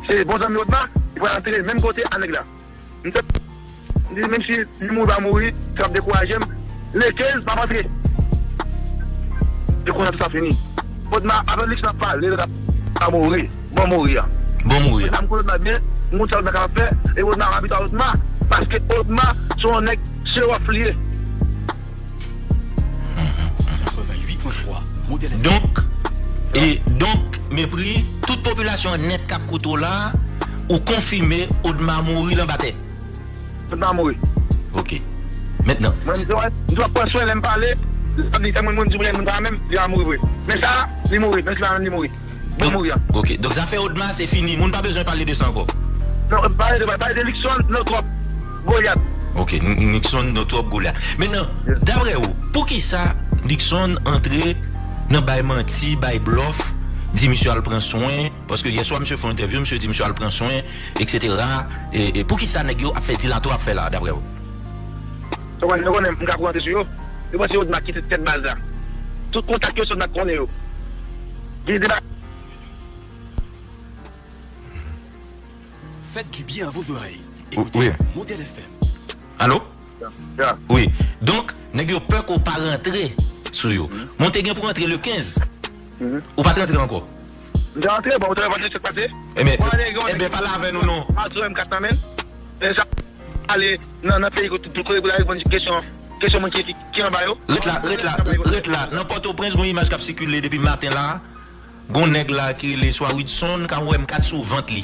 Se bon zanmi Odma, li pral antere menm kote a nèg la. M te, m di, menm si li mouri pa mouri, sa ap dekouraje m. Le kenz, m ap antre. E konsa tout sa fini. Odma, apre li fin ap pale, lòt ap pa mouri. Bon mouri a. Bon mouri a. Odma, m konn Odma byen, m konn sa Odma kapab fè, e Odma, m abitye a Odma, paske Odma, se yon nèg seròf li ye. Donk, e donk, Mepri, tout popilasyon an nèt k ap koute w la, ou konfime Odma mouri l anba tè. Odma mouri. Ok. Mentnan. Mwen, m te wè, m te wè pran swen lè m pale, li te mwen, mwen di mwen, moun pa menm, li a mouri vre. Men sa, li mouri, men sa, li mouri. Bon, mouri an. Ok. Donk, zafè Odma, se fini. Moun pa bezwen pale de sa ankò. Non, pale de, pale de Luckson, non twòp. Goliath. Ok, N- Luckson, non twòp Goliath. Mentnan, daprè ou, poukisa Luckson antre nan bay manti, bay blòf, di misye al pran swen, paske yè swa misye fè yon entèvyou, misye di misye al pran swen, et cetera. E, e poukisa nèg yo ap fè dilato ap fè la, daprè ou? Yo konnen, yo konnen m ka ap rantre sou yo. Yo panse yo t ap kite tèt baz la. Tout kontak yo, se yo t ap konnen yo. Gen deba. Faites du bien à vos oreilles. Écoutez Modèle F M. Alo? Ya. Wi. Donk, nèg yo pè ke w pa rantre sou yo. Men w te gen pou rantre le kenz. Ou pa t rantre ankò. M te rantre, bon, ou te rantre, sa k pase? Ebyen, ebyen, pale avè nou non. Patwon M kat nan men. E sa ale nan, nan peyi kote tout kote pou la reponn kesyon, kesyon moun ki, ki, ki anba yo. Ret la, ret la, ret la. Nan Pòtoprens, gon imaj k ap sikile depi maten la. Gon nèg la ki rele swa Widson, ka wè M kat sou vant li.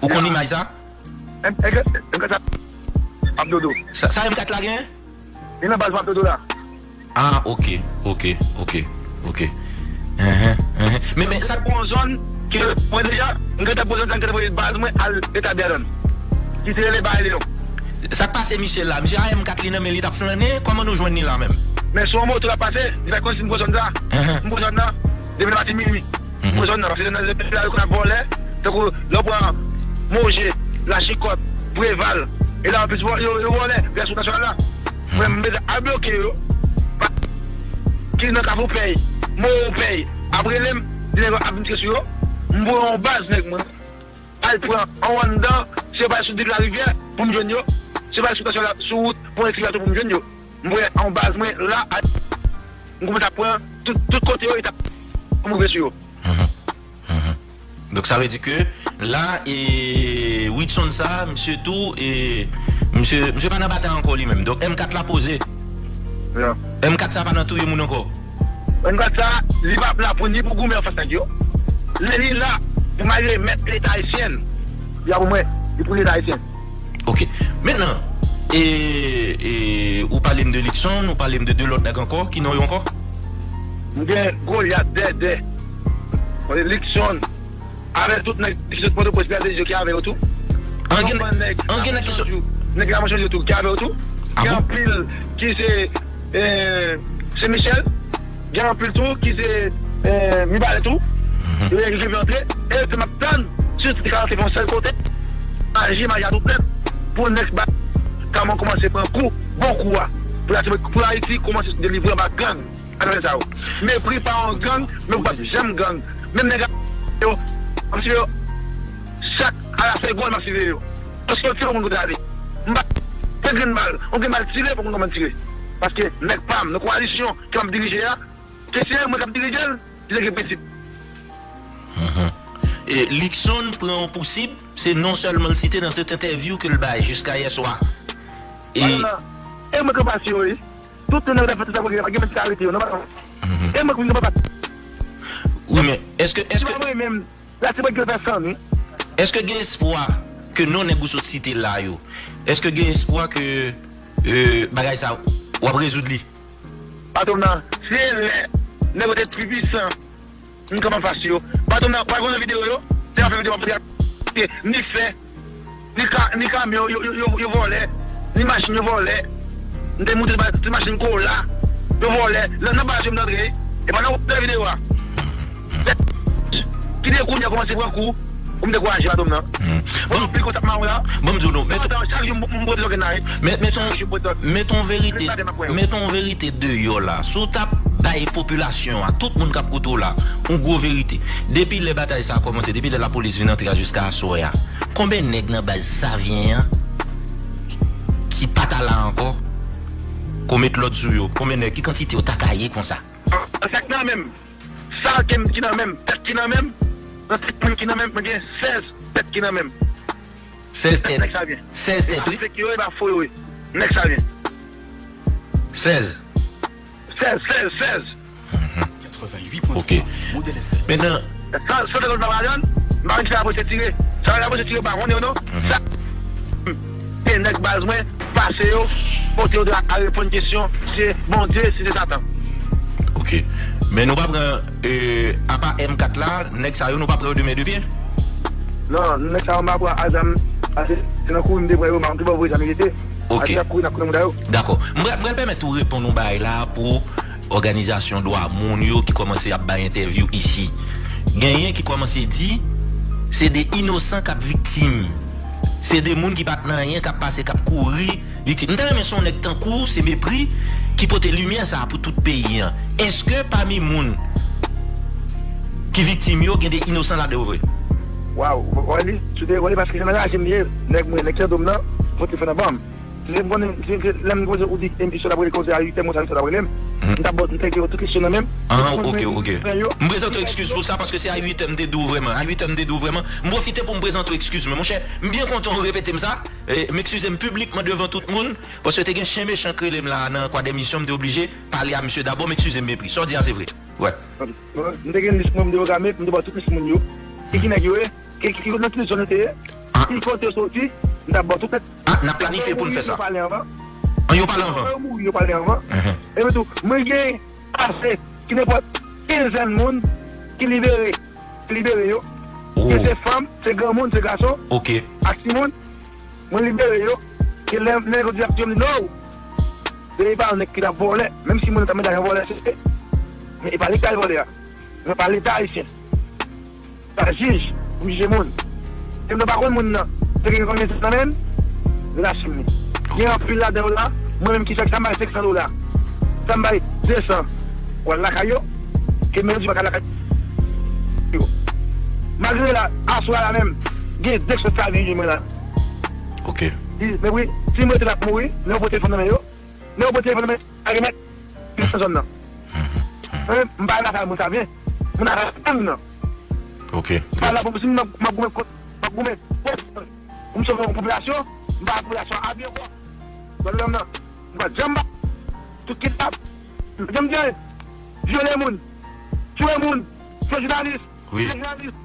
Ou konn imaj sa? M kat sa ap dodo. Sa, sa M kat la gen? Li nan baz m ap dodo la. Ah, ok, ok, ok, ok. Enhen, enhen. Men, men, sa pou yon zòn ke mwen deja, m gentan pou yon zòn, m gentan voye baz mwen al etabli adan. Ki te rele Bay Leyon. Sa k pase misye la? Misye a M kat li nan men li t ap flannen, kòman nou jwenn li la menm? Men sou yon moto l ap pase, li fè konn si m pou zòn sa. M pou zòn nan, depi nan maten minui. M pou zòn nan, paske nan zòn nan yo konn ap vòlè, tankou lè w pran Moje, Lachikòt, Preval, e la anplis yo, yo vòlè, vè sou nasyonal la. Mwen, m bezwen al bloke yo, ki nan Kafou Pèy, Mowo Pèy, ap rele m, di nèg yo ap vin tire sou yo, m voye yon baz nèg mwen. Al pran anwo anndan, se yo pa sou Dig Larivyè pou m jwenn yo, se yo pa sou tansyon la, sou wout pou ekri bato pou m jwenn yo. M voye anwo baz mwen la, m kòmanse ap pran tout, tout kote yo, etap pou m rive sou yo. Donk sa vle di ke la, e, Widson sa, misye tou, e, misye, misye pa nan batay ankò li menm. Donk M kat la poze. M kat sa pa nan touye moun ankò. M kat sa, li pa la pou ni pou goumen anfas nèg yo. Li, li la pou m al remèt Leta ayisyen. Li la pou mwen, li pou Leta ayisyen. Ok. Mentnan, e, e, ou pale m de Luckson, ou pale m de de lòt nèg ankò, ki non yo ankò? M gen Goliath, Dèdè, Luckson, avèk tout nèg ki sot Pòtoprens, Pèl de Dye ki avè yo tou. An gen, an gen nèg ki sot. Nèg la mwen chanje tou, ki avè yo tou. Gen anpil ki se, eh, Sen Michèl. Gen anpil tou ki se, eh, Mibalè tou. Yo rive antre. E se m ap tann, si yo te ka rantre yon sèl kote, maji, maji a tout nèt. Pou nèg ba, kòman kòmanse pran kou, bon kou a. Pou Ayiti, pou Ayiti kòmanse delivre anba gang. Atravè sa yo. Mepri pa yon gang, men ou p ap janm gang. Menm nèg yo, m ap sive yo. Chak a la segonn, m ap sive yo. Paske yo tire, yo konn kote ale. M pa, se grenn bal, yon grenn bal tire, pou konn kòman tire. Paske nèg pa m, nan kowalisyon ke m ap dirije a, ke se mwen k ap dirije l, li te gen prensip. E Luckson pran yon pousib, se non sèlman l site nan tout entèvyou ke l bay jiska yè swa. E, e mwen k ap asire, wi. Tout nèg k ap fè tout sa pou gen, pa gen menm ki arete yo, non, pa non. E mwen k vin nan papa. Wi, men, èske, èske, pa mwen menm, la se mwen ki fè san, wi. Èske gen espwa ke non nèg ou sot site la yo, èske gen espwa ke, euh, bagay sa, w ap rezoud li? Patwon nan, se lè nèg yo te pi pwisan, m kanpe anfas yo. Patwon nan, pa konn videyo yo, se afè videyo m ap fè, ni fè, ni ka, ni kamyon yo, yo, yo, yo vòlè, ni machin yo vòlè. M te moute ba ti machin Corolla, yo vòlè. Nan, nan baz yo m t antre, e pa nan wòt videyo a. Kite kounye a kòmanse pran kou, pou m dekouraje patwon nan. Bon, anpil kontak mawon la. Bon, m di w non, men chak jou m, m pote zògèn la, wi. Men, men ton, men ton verite, men ton verite deyò la. Si w t ap bay popilasyon an, tout moun k ap koute w la, yon gwo verite. Depi lè batay sa a kòmanse, depi lè lapolis vin antre a jiska aswè a, konbyen nèg nan baz Savyen an ki pa t la ankò, ke w met lòd sou yo? Konbyen nèg, ki kantite w ta ka ye konsa? Sa k nan men m. Sa ke m ki nan men m, tèt ki nan men m, nan tèt moun ki nan men m, mwen gen sèz tèt ki nan men m. Sèz tèt. Nèg Savyen. Sèz tèt, wi. E pa fake yo, e pa fo yo, wi. Nèg Savyen. Sèz. Sèz, sèz, sèz. Ok. Mentnan, San, san tande pa pale, m pa konn ki sa y ap tire. Sa y ap tire, m pa konnen yo non. Sa, e nèg baz mwen, pase yo, pote yo de a reponn kesyon, se Bondye, si se Satan. Ok. Men nou pa pran, e, apa M kat la, nèg sa yo, nou pa pran yo de men de pye? Non, nèg sa yo, m pa pran a zam, a se, se nan kouri m te pran yo, m pa konn ki bò voye zam yo rete. Ok. A se n ap kouri, n ap konnen moun sa yo. Dakò. M pral, m pral pèmèt ou reponn yon bagay la pou òganizasyon dwa moun yo ki kòmanse ap bay entèvyou isi. Genyen ki kòmanse di, se de inosan k ap viktim. Se de moun ki pa t nan anyen k ap pase, k ap kouri viktim. M ta renmen se yon nèg tankou w, se Mepri, ki pote limyè sa a pou tout peyi an. Èske pami moun ki viktim yo, gen de inosan ladan yo vre? Waw, wè li, sou de, wè li paske se nan rejim li ye, nèg mwen, nèg Sandom nan, pote fè nan ban m. Si se m konnen, si se lè m poze ou di, M P sot ap rele konsa a uit è, mwen sa, m sot ap rele m. M t ap ba w, m te gen tout kesyon nan men m. Ah, ok, ok. M prezante w ekskiz pou sa, paske se a uit è m te di w vrèman. A uit è m te di w vrèman. M pwofite pou m prezante w ekskiz mwen. Monchè, m byen kontan w repete m sa. E, m ekskize m piblikman devan tout moun, paske te gen chen mechan k rele m la nan kwa dè misyon, m te oblije pale a misye dabò, m ekskize m Mepri. Sa w di a se vre. Wè. M te gen lis mwen, m te pwograme, m te ba w tout lis moun yo. Ki, ki nèg yo ye? Ki, ki, nan ki zòn yo te ye? Ah. Ki kote yo soti? M t ap ba w tout nèt. Ah, n ap planifye pou n fè sa. Yo pale anvan. An, yo pale anvan. Yo mouri, yo pale anvan. Mhm. Epi tou, mwen gen ase ki nenpòt kenzèn moun ki libere, ki libere yo. Oh. Ke se fanm, se granmoun, se gason. Ok. Ak timoun, mwen libere yo. Ke lè, lè yo di ap tiye m, no. Depi pa yon nèg ki t ap vòlè, menm si moun nan ta mande yon vòlè, se, men e pa li k ta al vòlè a. Men pa Leta ayisyen. Pa jij pou jije moun. Te m nan pa konn moun nan. Te gen konbyen zam nan men l? Li lage m li. Gen anpil ladan yo la, mwen menm ki fèk sa m bay senk san dola. Sa m bay de san. W al lakay yo, ke men yo di pa ka lakay yo. Malgre la, aswè a la menm, gen de k sot sa vin jwenn mwen la. Ok. Di, men wi, si m rete l ap mouri, men yo pote telefòn nan men yo. Men yo pote telefòn nan men, a remèt. Ki nan zòn nan. Mwen menm, m pa nan afè moun sa byen. Moun afè gang nan. Ok. M pa la pou si m ap goumen kont, m ap goumen kont pou m sove yon popilasyon, m pa popilasyon a byen kwa. Dwa de lòm nan, m pa janm ba tout kidnap, m pa janm di anyen. Vyole moun, tiye moun, fè jounalis, tiye jounalis.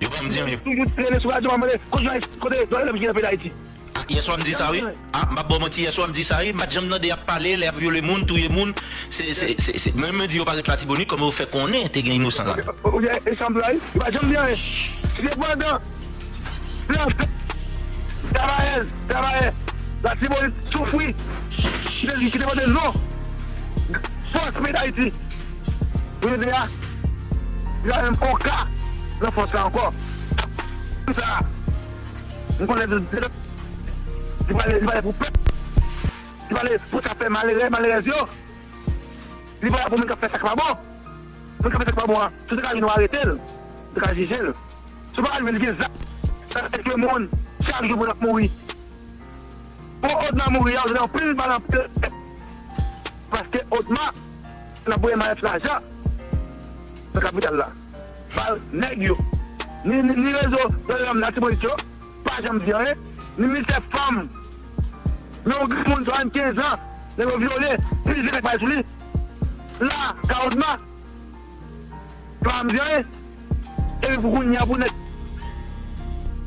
Yo pa m di anyen. Toujou rele sou radyo, m ap mande, kote jounalis, kote dwa de lòm ki nan peyi Dayiti? Ah, yèswa m di sa wi. Ah, m p ap ba w manti, yèswa m di sa wi. M pa t janm tande y ap pale, lè y ap vyole moun, touye moun. Se, se, se, se, mwen, mwen di yo pa ret Latibonit, kòm yo fè konnen te gen inosan ladan. Ou gen ekzanp la wi. Yo pa janm di anyen. Sepandan, travayèz, travayè Latibonit soufri. Ki te, ki te pote non fòs peyi Dayiti. Pou jodi a, li pa menm on ka nan fòs la ankò. Sa, m konnen de, de, li pale, li pale pou pèp. Li pale pou sa fè malere, malerèz yo. Li pale pou moun k ap fè sa k pa bon. Moun k ap fè sa k pa bon an, si w te ka jwenn ou arete l, ou te ka jije l. Si w pa ka jwenn li gen zam, sa fè ke moun, chak jou moun ap mouri. Bon, Odma mouri a, ou te anpil bal anpil. Paske Odma, l ap voye malèt lajan nan kapital la. Ba nèg yo. Ni, ni, ni rezo dwa de lòm Latibonit yo, pa janm di anyen. Ni ministè fanm. Men yon granmoun swasannkenz an, nèg yo vyole, plizyè nèg pale sou li. La, ka Odma, pa janm di anyen. Epi pou kounye a pou nèg.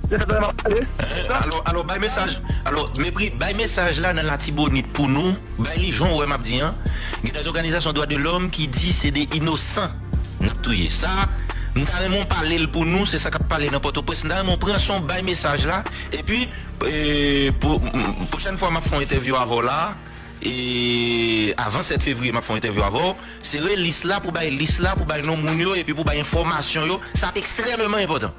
Se sa m ap pale. Alò, alò, bay mesaj. Alò, Mepri, bay mesaj la nan Latibonit pou nou. Bay li jan w wè m ap di an. Gen de òganizasyon dwa de lòm ki di se de inosan n ap touye. Sa, m ta renmen w pale l pou nou, se sa k ap pale nan Pòtoprens. M ta renmen w pran son, bay mesaj la. Epi, e, pou, m, pwochèn fwa m ap fè yon entèvyou avè w la, e, avan sèt fevriye, m ap fè yon entèvyou avè w. Sere lis la pou bay lis la, pou bay non moun yo, epi pou bay enfòmasyon yo. Sa ap ekstrèmeman enpòtan.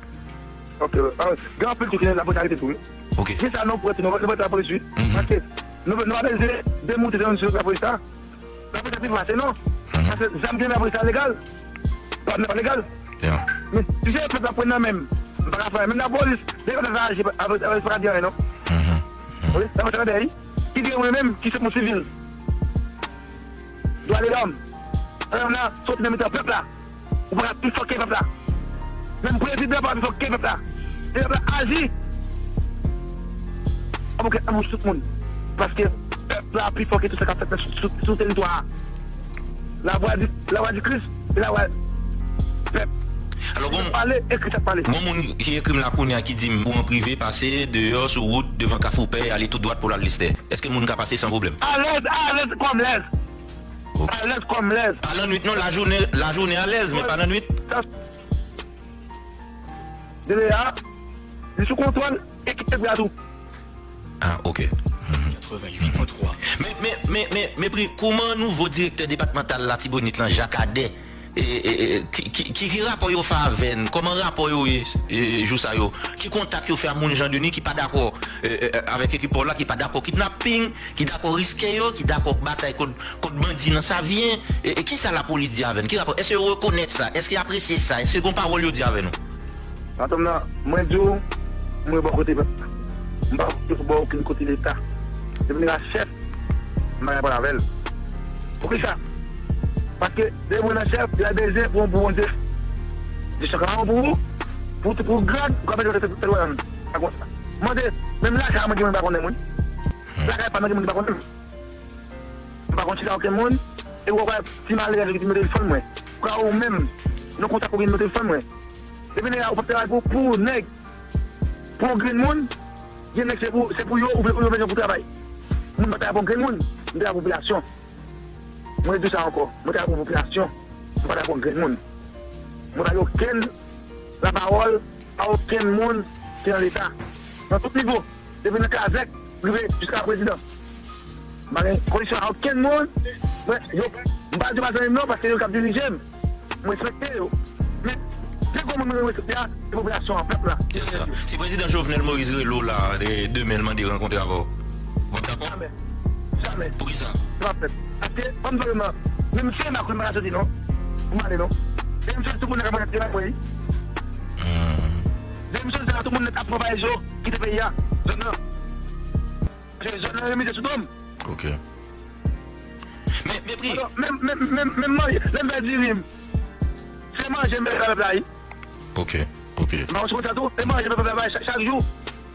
Ok, ah, gen anpil tou ki nan lapolis arete tou, wi. Ok. Gen sa nou pran tou, nou, nou pran lapolis, wi. Mhm. Paske nou, nou pa bezwen demoute nan lapolis la. Lapolis la pi fasil, non. Mhm. Paske zam ki nan lapolis la legal. Zam nan pa legal. Yeah. Men si se pèp la pran nan men m, m pa ka fè anyen. Menm lapolis, depi sa aji, lapolis pa ka di anyen, non. Mhm. Mhm. Wi, lapolis la dèyè, wi. Ki gen mwen menm, ki se moun sivil. Dwa de lòm. Lè lòm nan soti nan mitan pèp la. Ou pa ka pi fò ke pèp la. Menm prezidan pa pi fò ke pèp la. E pèp la aji. An pou kèt nan bouch tout moun. Paske pèp la pi fò ke tout sa k ap fèt sou, sou, sou teritwa a. Lavwa di, lavwa di Kris, se lavwa pèp. Alò, bon, pale, ekri sa pale. Bon, moun ki ekri m la kounye a ki di m ou an prive, pase deyò sou wout devan Kafou Pèy, ale tou dwat pou l al Lestè. Èske moun ka pase san pwoblèm? Alèz, alèz kòm lèz. Ok. Alèz kòm lèz. Pa lannwit non, lajounen, lajounen alèz, men pa lannwit. Dele a, li sou kontwòl, ekip te bra tou. Ah, ok. Mhm. Men, men, men, men, men, Pri, kòman nouvo direktè depatmantal Latibonit lan, Jacques Adet, e, e, e, ki, ki, ki, ki rapò yo fè avè n? Kòman rapò yo ye, e, jou sa yo? Ki kontak yo fè a moun Jean Denis ki pa dakò, e, e, avèk ekip pa w la, ki pa dakò kidnaping, ki dakò riske yo, ki dakò batay kont, kont bandi nan Savyen? E, e kisa lapolis di avè n? Ki rapò? Èske yo rekonèt sa? Èske yo apresye sa? Èske gon pawòl yo di avè nou? Patwon m nan, mwen di w, mwen bò kote pèp la. M pa bò kote pou bò okenn kote Leta. Depi nèg la chèf, m pa gen pale avè l. Poukisa? Paske depi mwen nan chèf, y a bezwen pou, pou Bondye. Di chan ka bon pou ou, pou, pou grad, ou ka mete tèt ou ann. Pa konsa. Mande, menm lakay mwen gen moun pa konnen mwen. Lakay pa m gen moun ki pa konnen m. M pa konn chita okenn moun, e ou wè ti malerèz ki te mete telefòn mwen. Kwa ou menm, nan kontak ou gen nimewo telefòn mwen. Depi nèg la ou p ap travay pou, pou nèg, pou yon grenn moun, gen nèg se pou, se pou yo, ou, ou bezwen pou travay. Mwen m pa travay pou yon grenn moun, m travay pou popilasyon. Mwen di sa ankò, mwen travay pou popilasyon, mwen pa travay pou yon grenn moun. Mwen pa gen okenn lapawòl a okenn moun ki nan Leta, nan tout nivo. Depi nan kazèk, rive jiska prezidan. M pa gen koneksyon ak okenn moun. Mwen, yo, m pa di yo pa zanmi m non, paske yo k ap dirije m. Mwen respekte yo. Men, pi gwo moun mwen respekte a, se popilasyon an, pèp la. Se sa. Si prezidan Jovenel Moïse rele w la, e, demen l mande rankontre avè w, w ap dakò? Jamè. Jamè. Poukisa? Se p ap fèt. Paske, ban m di w vreman, menm se Macron m pa ka soti non. Pou m ale non. E m soti tout moun nan ka mande travay mwen wi. Hmm. Depi m soti la, tout moun nèt ap pran valiz yo, kite peyi a. Zòn nan. Paske zòn nan yo mize sou do m. Ok. Men, men Pri. Alò, menm, menm, menm, menm manje, lè m fè diri m, se manje m fè avè pèp la, wi. Ok, ok. M pa konn si w konn sa tou, se manje m fè avè pèp la, chak, chak jou,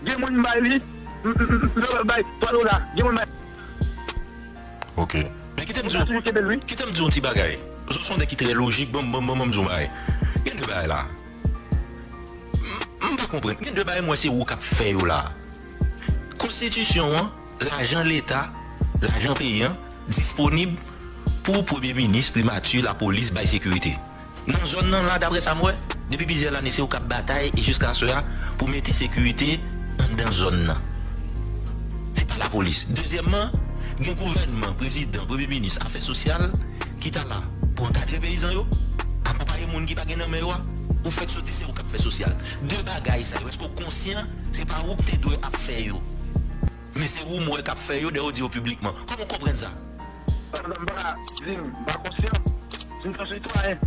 gen moun m bay li, m, m, m, m fè pèp bay twa dola, gen moun bay. Ok. Men kite m di w, kite m di w yon ti bagay. Ou se yon nèg ki trè lojik, ban m, ban m, ban m, ban m di w yon bagay. Gen de bagay la. M, m pa konprann. Gen de bagay m wè se ou k ap fè yo la. Konstitisyon an, lajan Leta, lajan peyi an, disponib pou premye minis, primati, lapolis bay sekirite. Nan zòn nan la, daprè sa m wè, depi plizyè lane, se ou k ap batay e jiska aswè a pou mete sekirite anndan zòn nan. Se pa lapolis. Dezyèmman, gen gouvènman, prezidan, premye minis, afè sosyal, ki ta la pou ankadre peyizan yo, akonpaye moun ki pa gen nan men yo a, ou fèk soti se ou k ap fè sosyal. De bagay sa yo, èske w konsyan se pa ou k te dwe ap fè yo? Men se ou m wè k ap fè yo, dayè ou di yo piblikman. Kòman w konprann sa? Patwon m pa ka di m pa konsyan. Si m te yon sitwayen,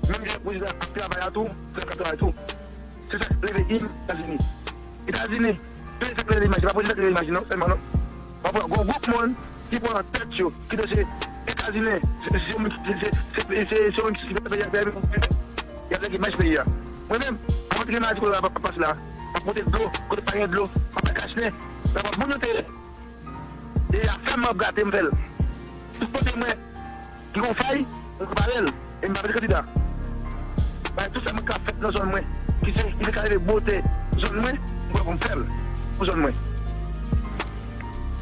menm jan prezidan ap travay la tou, se l k ap travay tou. Se sa k leve im Etazini. Etazini, se sa k leve imaj, se pa prezidan k leve imaj non, sèlman non. W ap wè gon gwoup moun ki pran tèt yo, ki te se Etazini, se, se, se, se, se, se, se yo menm ki, ki fè peyi a, peyi a, y ap lage imaj peyi a. Mwen menm, avan te gen maladi kolera ap, ap pase la, m ap pote dlo, kote pa gen dlo, m ap fè kachnen, m ap moun yo te E afè m ap grate m fè l. Tout kote m wè ki gon fay, m repare l. E m pa mete kandida. Bagay tout sa mwen ka fèt nan zòn mwen, ki se, ki se ka leve bote zòn mwen, m pran pou m fè l pou zòn mwen.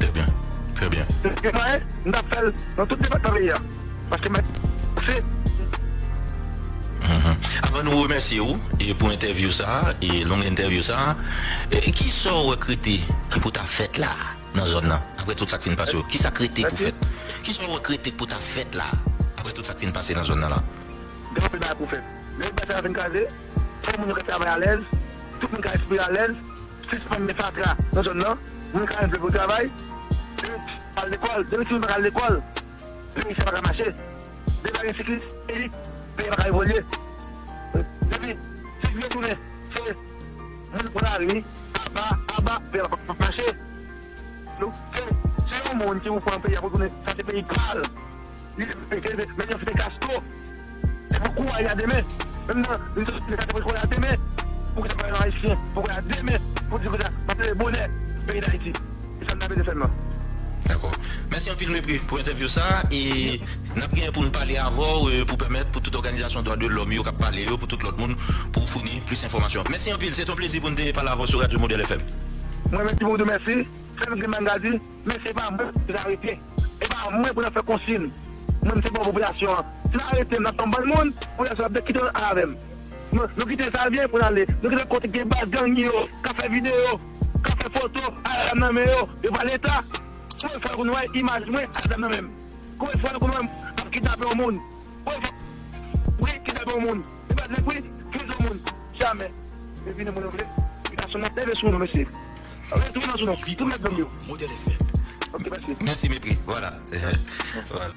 Trè byen, trè byen. E mwen, m t ap fè l nan tout depatman peyi a. Paske mwen se Mhm. Avan nou remèsye w e pou entèvyou sa a, e long entèvyou sa a, e kisa w wè k rete ki pou ta fèt la? Nan zòn nan, apre tout sa k fin pase yo, kisa k rete pou fèt? Kisa w wè k rete pou ta fèt la, apre tout sa k fin pase nan zòn nan la? Gen anpil bagay pou fèt. Lè bagay sa yo fin kraze, fò moun yo ka travay alèz, tout moun ka respire alèz, sispann gen fatra nan zòn nan, moun ka al vle pou travay, e al lekòl, depi timoun pa ka al lekòl, peyi sa pa ka mache. Depi pa gen sekirite, peyi, peyi pa ka evolye. Depi, si vye tounen, se moun pran lari, aba, aba, peyi pa, pa, pa mache. Nou, se, se yon moun ki pou pran peyi a pou tounen, sa se peyi pa l. Li, li, li, li, men yon fite Castro. Se pou kouraj la demen. Menm nan, li sot fite Castro pou kouraj la demen. Pou ki sa pa yon Ayisyen, pou kouraj la demen. Pou di konsa, m ap leve bonè, peyi Dayiti. Se sa m ta vle di sèlman. Dakò. Mèsi anpil, Mepri, pou entèvyou sa a. E n ap gen pou n pale avè w, e, pou pèmèt pou tout òganizasyon dwa de lòm yo k ap pale yo, pou tout lòt moun, pou w founi plis enfòmasyon. Mèsi anpil, se t on plezi pou n te pale avè w sou Radyo Modèl F M. Mwen menm, Timoun, mèsi. Fè m gen manga di, men se pa mwen pou n arete. E pa mwen pou n ap fè konsiy. Mwen, m se pa popilasyon an. Si n arete m, n ap fè yon bann moun, popilasyon ap kite al avè m. Nou, nou kite Savyen pou n ale. Nou kite kote gen baz gang yo, k ap fè videyo, k ap fè foto, ak zam nan men yo. Yo pa Leta. Konbyen fwa nou konn wè imaj mwen ak zam nan men m? Konbyen fwa nou konn wè m ap kidnape yon moun? Konbyen fwa, wi, kidnape yon moun. E pa nèg, wi, fize yon moun. Jamè. E vini moun yo vle. Li ta sou mwen, leve sou nou, mesye. Leve sou nou, sou nou. Tout nèg gang yo. Ok, mèsi. Mèsi, Mepri. Vwala. Vwala.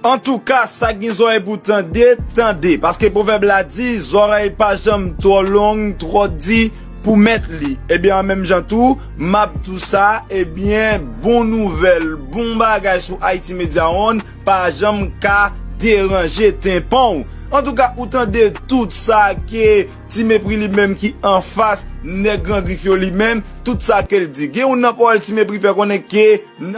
Antouka, sa gen zòrèy pou tande, tande. Paske pwovèb la di, zòrèy pa janm twò long, twò di pou mèt li. Ebyen, an menm jan tou, m ap di w sa, ebyen, bon nouvèl, bon bagay sou Haiti Media One, pa janm ka deranje tenpan w. Antouka, ou tande tout sa ke Ti Mepri li menm ki anfas nèg Gran Grif yo li menm, tout sa ke l di. Gen youn nan pawòl Ti Mepri fè konnen ke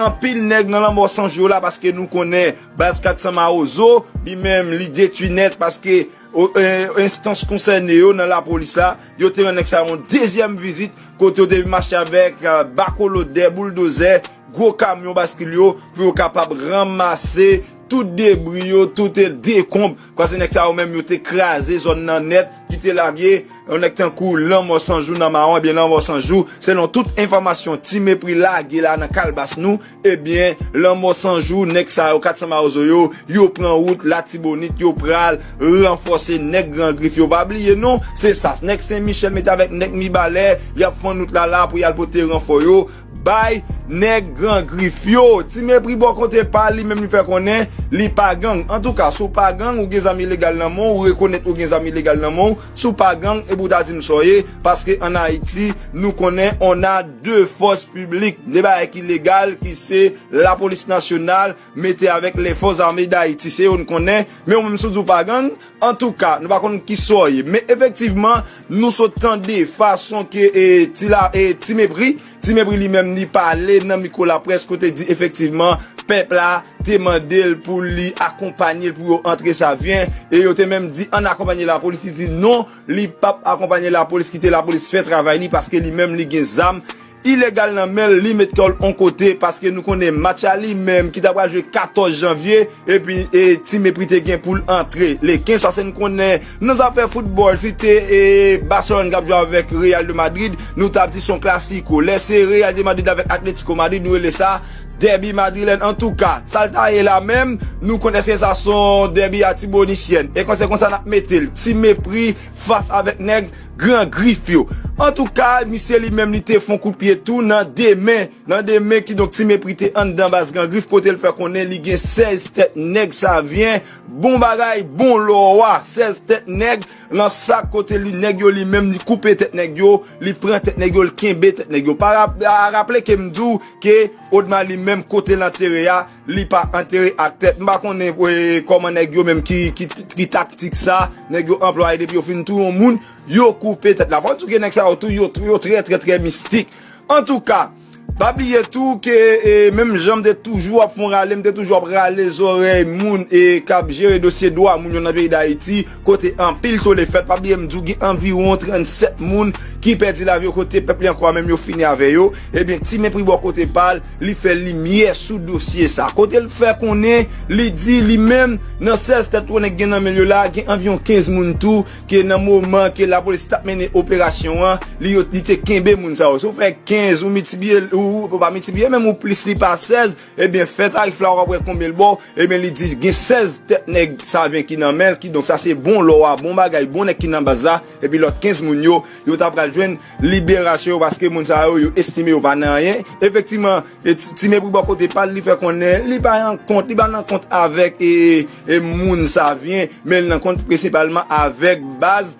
anpil nèg nan lanmò san jou la, paske nou konnen baz kat san Mawozo, li menm li detwi nèt, paske o, e, enstans konsène yo nan lapolis la, yo te rann nèg sa yo yon dezyèm vizit, kote yo te mache avèk, e, bako lodè, bouldozè, gwo kamyon baskil yo, pou yo kapab ranmase tout debri yo, tout, e, dekonb. Paske nèg sa yo menm, yo te kraze zòn nan nèt, ki te lage yon nèg tankou Lanmò San Jou nan mawon, ebyen, Lanmò San Jou, selon tout enfòmasyon Ti Mepri lage la nan kalbas nou, ebyen, Lanmò San Jou, nèg sa yo, kat san Mawozo yo, yo pran wout Latibonit, yo pral ranfòse nèg Gran Grif yo. Pa bliye non, se sa, nèg Sen Michèl mete avèk nèg Mibalè, y ap fann wout la la pou y al pote ranfò yo bay nèg Gran Grif yo. Ti Mepri bò kote pa l, li menm li fè konnen li pa gang. Antouka, si w pa gang, ou gen zam ilegal nan men w, ou rekonèt ou gen zam ilegal nan men w, si w pa gang, epi w ta di m sa w ye, paske ann Ayiti, nou konnen on a de fòs piblik, de bagay ki legal, ki se lapolis nasyonal, mete avèk lè fòs ame d Ayiti, se yo n konnen, men ou menm si w di w pa gang, antouka, nou pa konn kisa w ye. Men efektivman, nou sot tande fason ke, e, Ti la, e, Ti Mepri, Ti Mepri li menm li pale nan mikwo laprès kote di efektivman, pèp la te mande l pou li akonpanye l pou yo antre Savyen, e yo te menm di ann akonpanye lapolis, li di non, li p ap akonpanye lapolis, kite lapolis fè travay li paske li menm li gen zam ilegal nan men l, li met kò l on kote, paske nou konnen match la li menm ki ta pral jwe katòz janvye, epi, e, Ti Mepri te gen pou l antre le kenz, paske n konnen nan zafè foutbòl, si te, e, Barcelone k ap jwe avèk Real de Madrid, nou t ap di se yon klasiko. Lè se Real de Madrid avèk Atletico Madrid, nou rele sa dèbi madrilèn. Antouka, sa l ta ye la menm, nou konn èske sa se yon dèbi atibonisyèn. E konse konsa n ap mete l. Ti Mepri fas avèk nèg Gran Grif yo. Antouka, misye li menm li te fè yon kout pye tou nan de men. Nan de men, kidonk Ti Mepri te anndan baz Gran Grif kote l fè konnen li gen sèz tèt nèg Savyen. Bon bagay, bon lò a. Sèz tèt nèg nan sak kote li nèg yo li menm li koupe tèt nèg yo, li pran tèt nèg yo, li kenbe tèt nèg yo. Pa rap-, a, raple ke m di w ke Odma li menm kote l antere a, li pa antere ak tèt. M pa konnen, e, kòman nèg yo menm ki, ki, ki taktik sa, nèg yo anplwaye depi yo fin touye yon moun, yo koupe tèt la. Fò n di w ke nèg sa yo tou, yo, yo trè, trè, trè mistik. Antouka, pa bliye tou ke, e, menm jan m te toujou ap fè yon rale, m te toujou ap rale zòrèy moun, e, k ap jere dosye dwa moun yo nan peyi Dayiti, kote anpil tole fèt. Pa bliye m di w gen anviwon trannsèt moun ki pèdi lavi yo, kote pèp li ankò menm yo fini avè yo. Ebyen, Ti Mepri bò kote pa l, li fè limyè sou dosye sa. Kote l fè konnen, li di li menm, nan sèz tèt twò nèg gen nan men l yo la, gen anviwon kenz moun tou, ke nan moman ke lapolis t ap mennen operasyon an, li yo, li te kenbe moun sa yo. Si w fè kenz, ou miltipliye, ou, ou pa miltipliye, menm ou plis li pa sèz, ebyen, fè tarif la, w ap wè konbyen l ba w. Ebyen, li di gen sèz tèt nèg Savyen ki nan men l, kidonk sa se bon lò a, bon bagay, bon nèg ki nan baz la, epi lòt kenz moun yo, yo ta pral jwenn liberasyon yo, paske moun sa yo, yo estime yo pa nan anyen. Efektivman, e Ti, Ti Mepri bò kote pa l, li fè konnen, li pa nan kont, li pa nan kont avèk, e, e, e moun Savyen, men l nan kont prensipalman avèk baz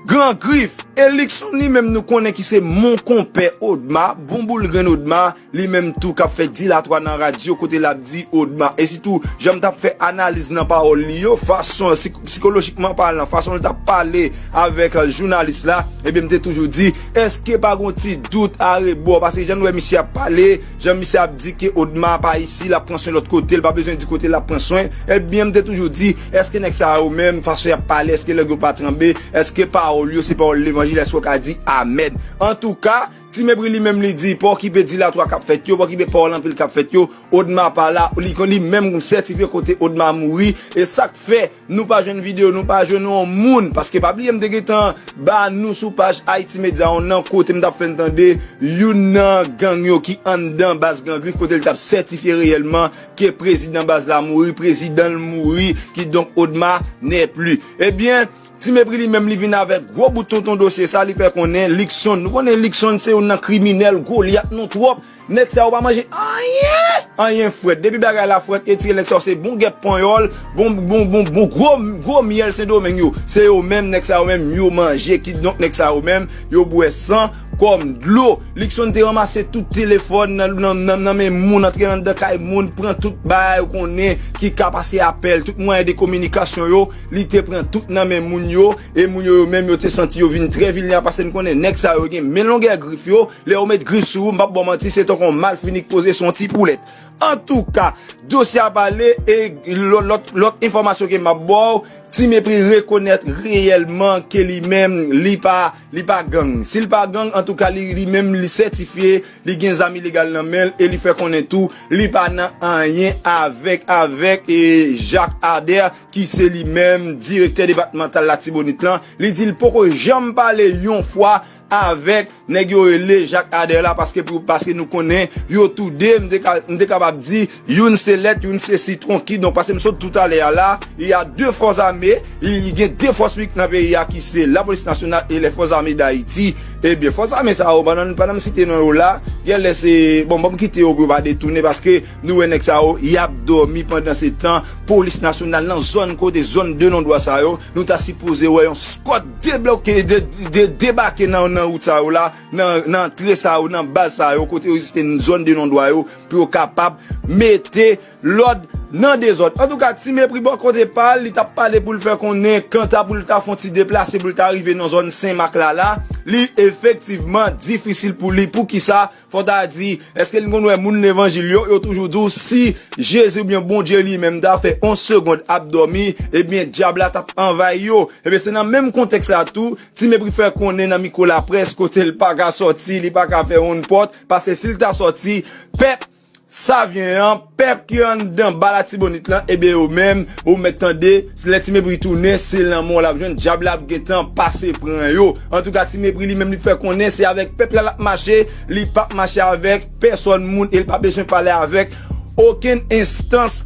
Gran Grif, e Luckson li menm nou konnen ki se mon konpè Odma, bon boul grenn Odma, li menm tou k ap fè dilatwa nan radyo kote l ap di Odma. E sitou, jan m t ap fè analiz nan pawòl li yo, fason, sik-, sikolojikman palan, fason l t ap pale avèk, euh, jounalis la, ebyen, m te toujou di, èske pa gon ti dout arebò? Paske jan nou wè misye ap pale, jan misye ap di ke Odma pa isi, l ap pran swen lòt kote, l pa bezwen di kote l ap pran swen. Ebyen, m te toujou di, èske nèg sa yo menm, fason y ap pale, èske lang yo pa tranble, èske pawòl yo se pawòl levanjil, èske w ka di amèn? Antouka, Ti Mepri li menm li di, pa okipe dilatwa k ap fèt yo, pa okipe pawòl anpil k ap fèt yo, Odma pa la, li, li menm sètifye kote Odma mouri, e sa k fè nou pa jwenn videyo, nou pa jwenn yon moun, paske pa bliye m te gentan ba nou sou paj Haiti Media on nan kote m t ap fè n tande youn nan gang yo ki anndan baz Gran Grif kote l t ap sètifye reyèlman ke prezidan baz la mouri, prezidan l mouri, kidonk Odma n'est plus. Ebyen, Ti Mepri li menm li vin avèk gwo bout tonton dosye sa, li fè konnen Luckson, nou konnen Luckson se youn nan kriminèl, Golyat non twòp, nèg sa yo pa manje anyen, anyen frèt. Depi bagay la frèt, etire nèg sa yo se bon gèp panyòl, bon, bon, bon, bon gwo, gwo myèl Sendomeng yo. Se yo menm, nèg sa yo menm, yo manje, kidonk nèg sa yo menm, yo bwè san kòm dlo. Luckson te ranmase tout telefòn nan, nan, nan, nan men moun, antre anndan kay moun, pran tout bagay yo konnen ki ka pase apèl, tout mwayen de kominikasyon yo, li te pran tout nan men moun yo, e moun yo, yo menm yo te santi yo vin trè vilnerab, paske n konnen nèg sa yo gen men longè grif yo, lè yo met grif sou ou, m p ap ba w manti, se tankou yon malfini k poze sou yon ti poulèt. Antouka, dosye a pale, e lò-, lòt, lòt enfòmasyon ke m ap ba w, Ti Mepri rekonèt reyèlman ke li menm, li pa, li pa gang. Si l pa gang, antouka, li, li menm, li sètifye, li gen zam ilegal nan men l, e li fè konnen tou, li pa nan anyen avèk, avèk, e Jacques Ader, ki se li menm direktè depatmantal Latibonit lan. Li di l poko janm pale yon fwa avèk nèg yo rele Jacques Ader la, paske pou, paske nou konnen yo toude, m te ka, m te kapab di, youn se lèt, youn se sitwon, kidonk, paske m sot toutalè a la, y a de fòs ame, y, y gen de fòs piblik nan peyi a ki se Lapolis Nasyonal e lè Fòs Ame Dayiti. Ebyen, fòs ame sa yo, pandan, pandan m site non yo la, genlè se, bon, ban m kite yo pou yo pa detounen, paske nou wè nèg sa yo, y ap dòmi pandan se tan, Polis Nasyonal nan zòn kote, zòn de non dwa sa yo, nou ta sipoze wè yon eskòt debloke, de, de, debake nan, nan wout sa yo la, nan, nan antre sa yo, nan baz sa yo, kote yo egziste zòn de non dwa yo, pou yo kapab mete lòd nan dezòd. Antouka, Ti Mepri bò kote pa l, li t ap pale pou l fè konnen, kanta pou l ta fè yon ti deplase, pou l ta rive nan zòn Senmak la, la, li efektivman difisil pou li. Poukisa? Fò w ta di, èske n konn wè moun levanjil yo, yo toujou di w, si Jezi oubyen Bondye li menm ta fè yon segond ap dòmi, ebyen, dyab la t ap anvayi yo. Ebyen, se nan menm kontèks la tou, Ti Mepri fè konnen nan mikwo laprès, kote l pa ka sòti, li pa ka fè yon pòt, paske si l ta sòti, pèp Savyen an, pèp ki anndan ba Latibonit lan, ebyen, yo menm, ou mèt tande, lè Ti Mepri tounen, se lanmò l ap jwenn, dyab la ap gentan pase pran yo. Antouka, Ti Mepri li menm, li fè konnen se avèk pèp la l ap mache, li p ap mache avèk pèsòn moun, e l pa bezwen pale avèk okenn enstans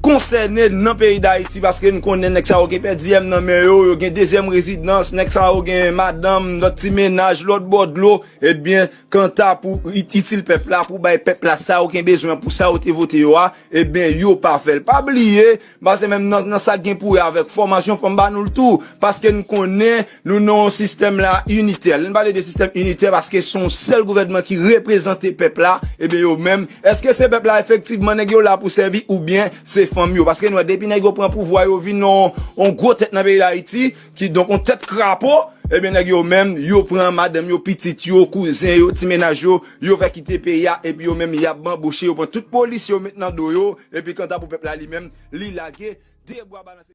konsène nan peyi Dayiti, paske n konnen nèg sa yo gen pèdiyèm nan men yo, yo gen dezyèm rezidans, nèg sa yo gen madanm, lòt ti mennaj, lòt bò dlo, ebyen, kanta pou it-, itil pèp la, pou bay pèp la sa yo gen bezwen, pou sa yo te vote yo a, ebyen, yo pa fè l. Pa bliye, paske menm nan, nan sa k gen pou wè avèk fòmasyon, fò m ba nou l tou, paske n konnen nou nan yon sistèm la initè. Lè n pale de sistèm initè, paske se yon sèl gouvènman ki reprezante pèp la, ebyen, yo menm, èske se pèp la efektivman nèg yo la pou sèvi oubyen se fanm yo? Paske n wè depi nèg yo pran pouvwa, yo vin yon, yon gwo tèt nan peyi Dayiti, kidonk yon tèt krapo, ebyen, nèg yo menm, yo pran madanm yo, pitit yo, kouzen yo, ti mennaj yo, yo fè kite peyi a, epi yo menm, y ap banboche, yo pran tout polis yo met nan do yo, epi kanta pou pèp la li menm, li lage de bra balanse.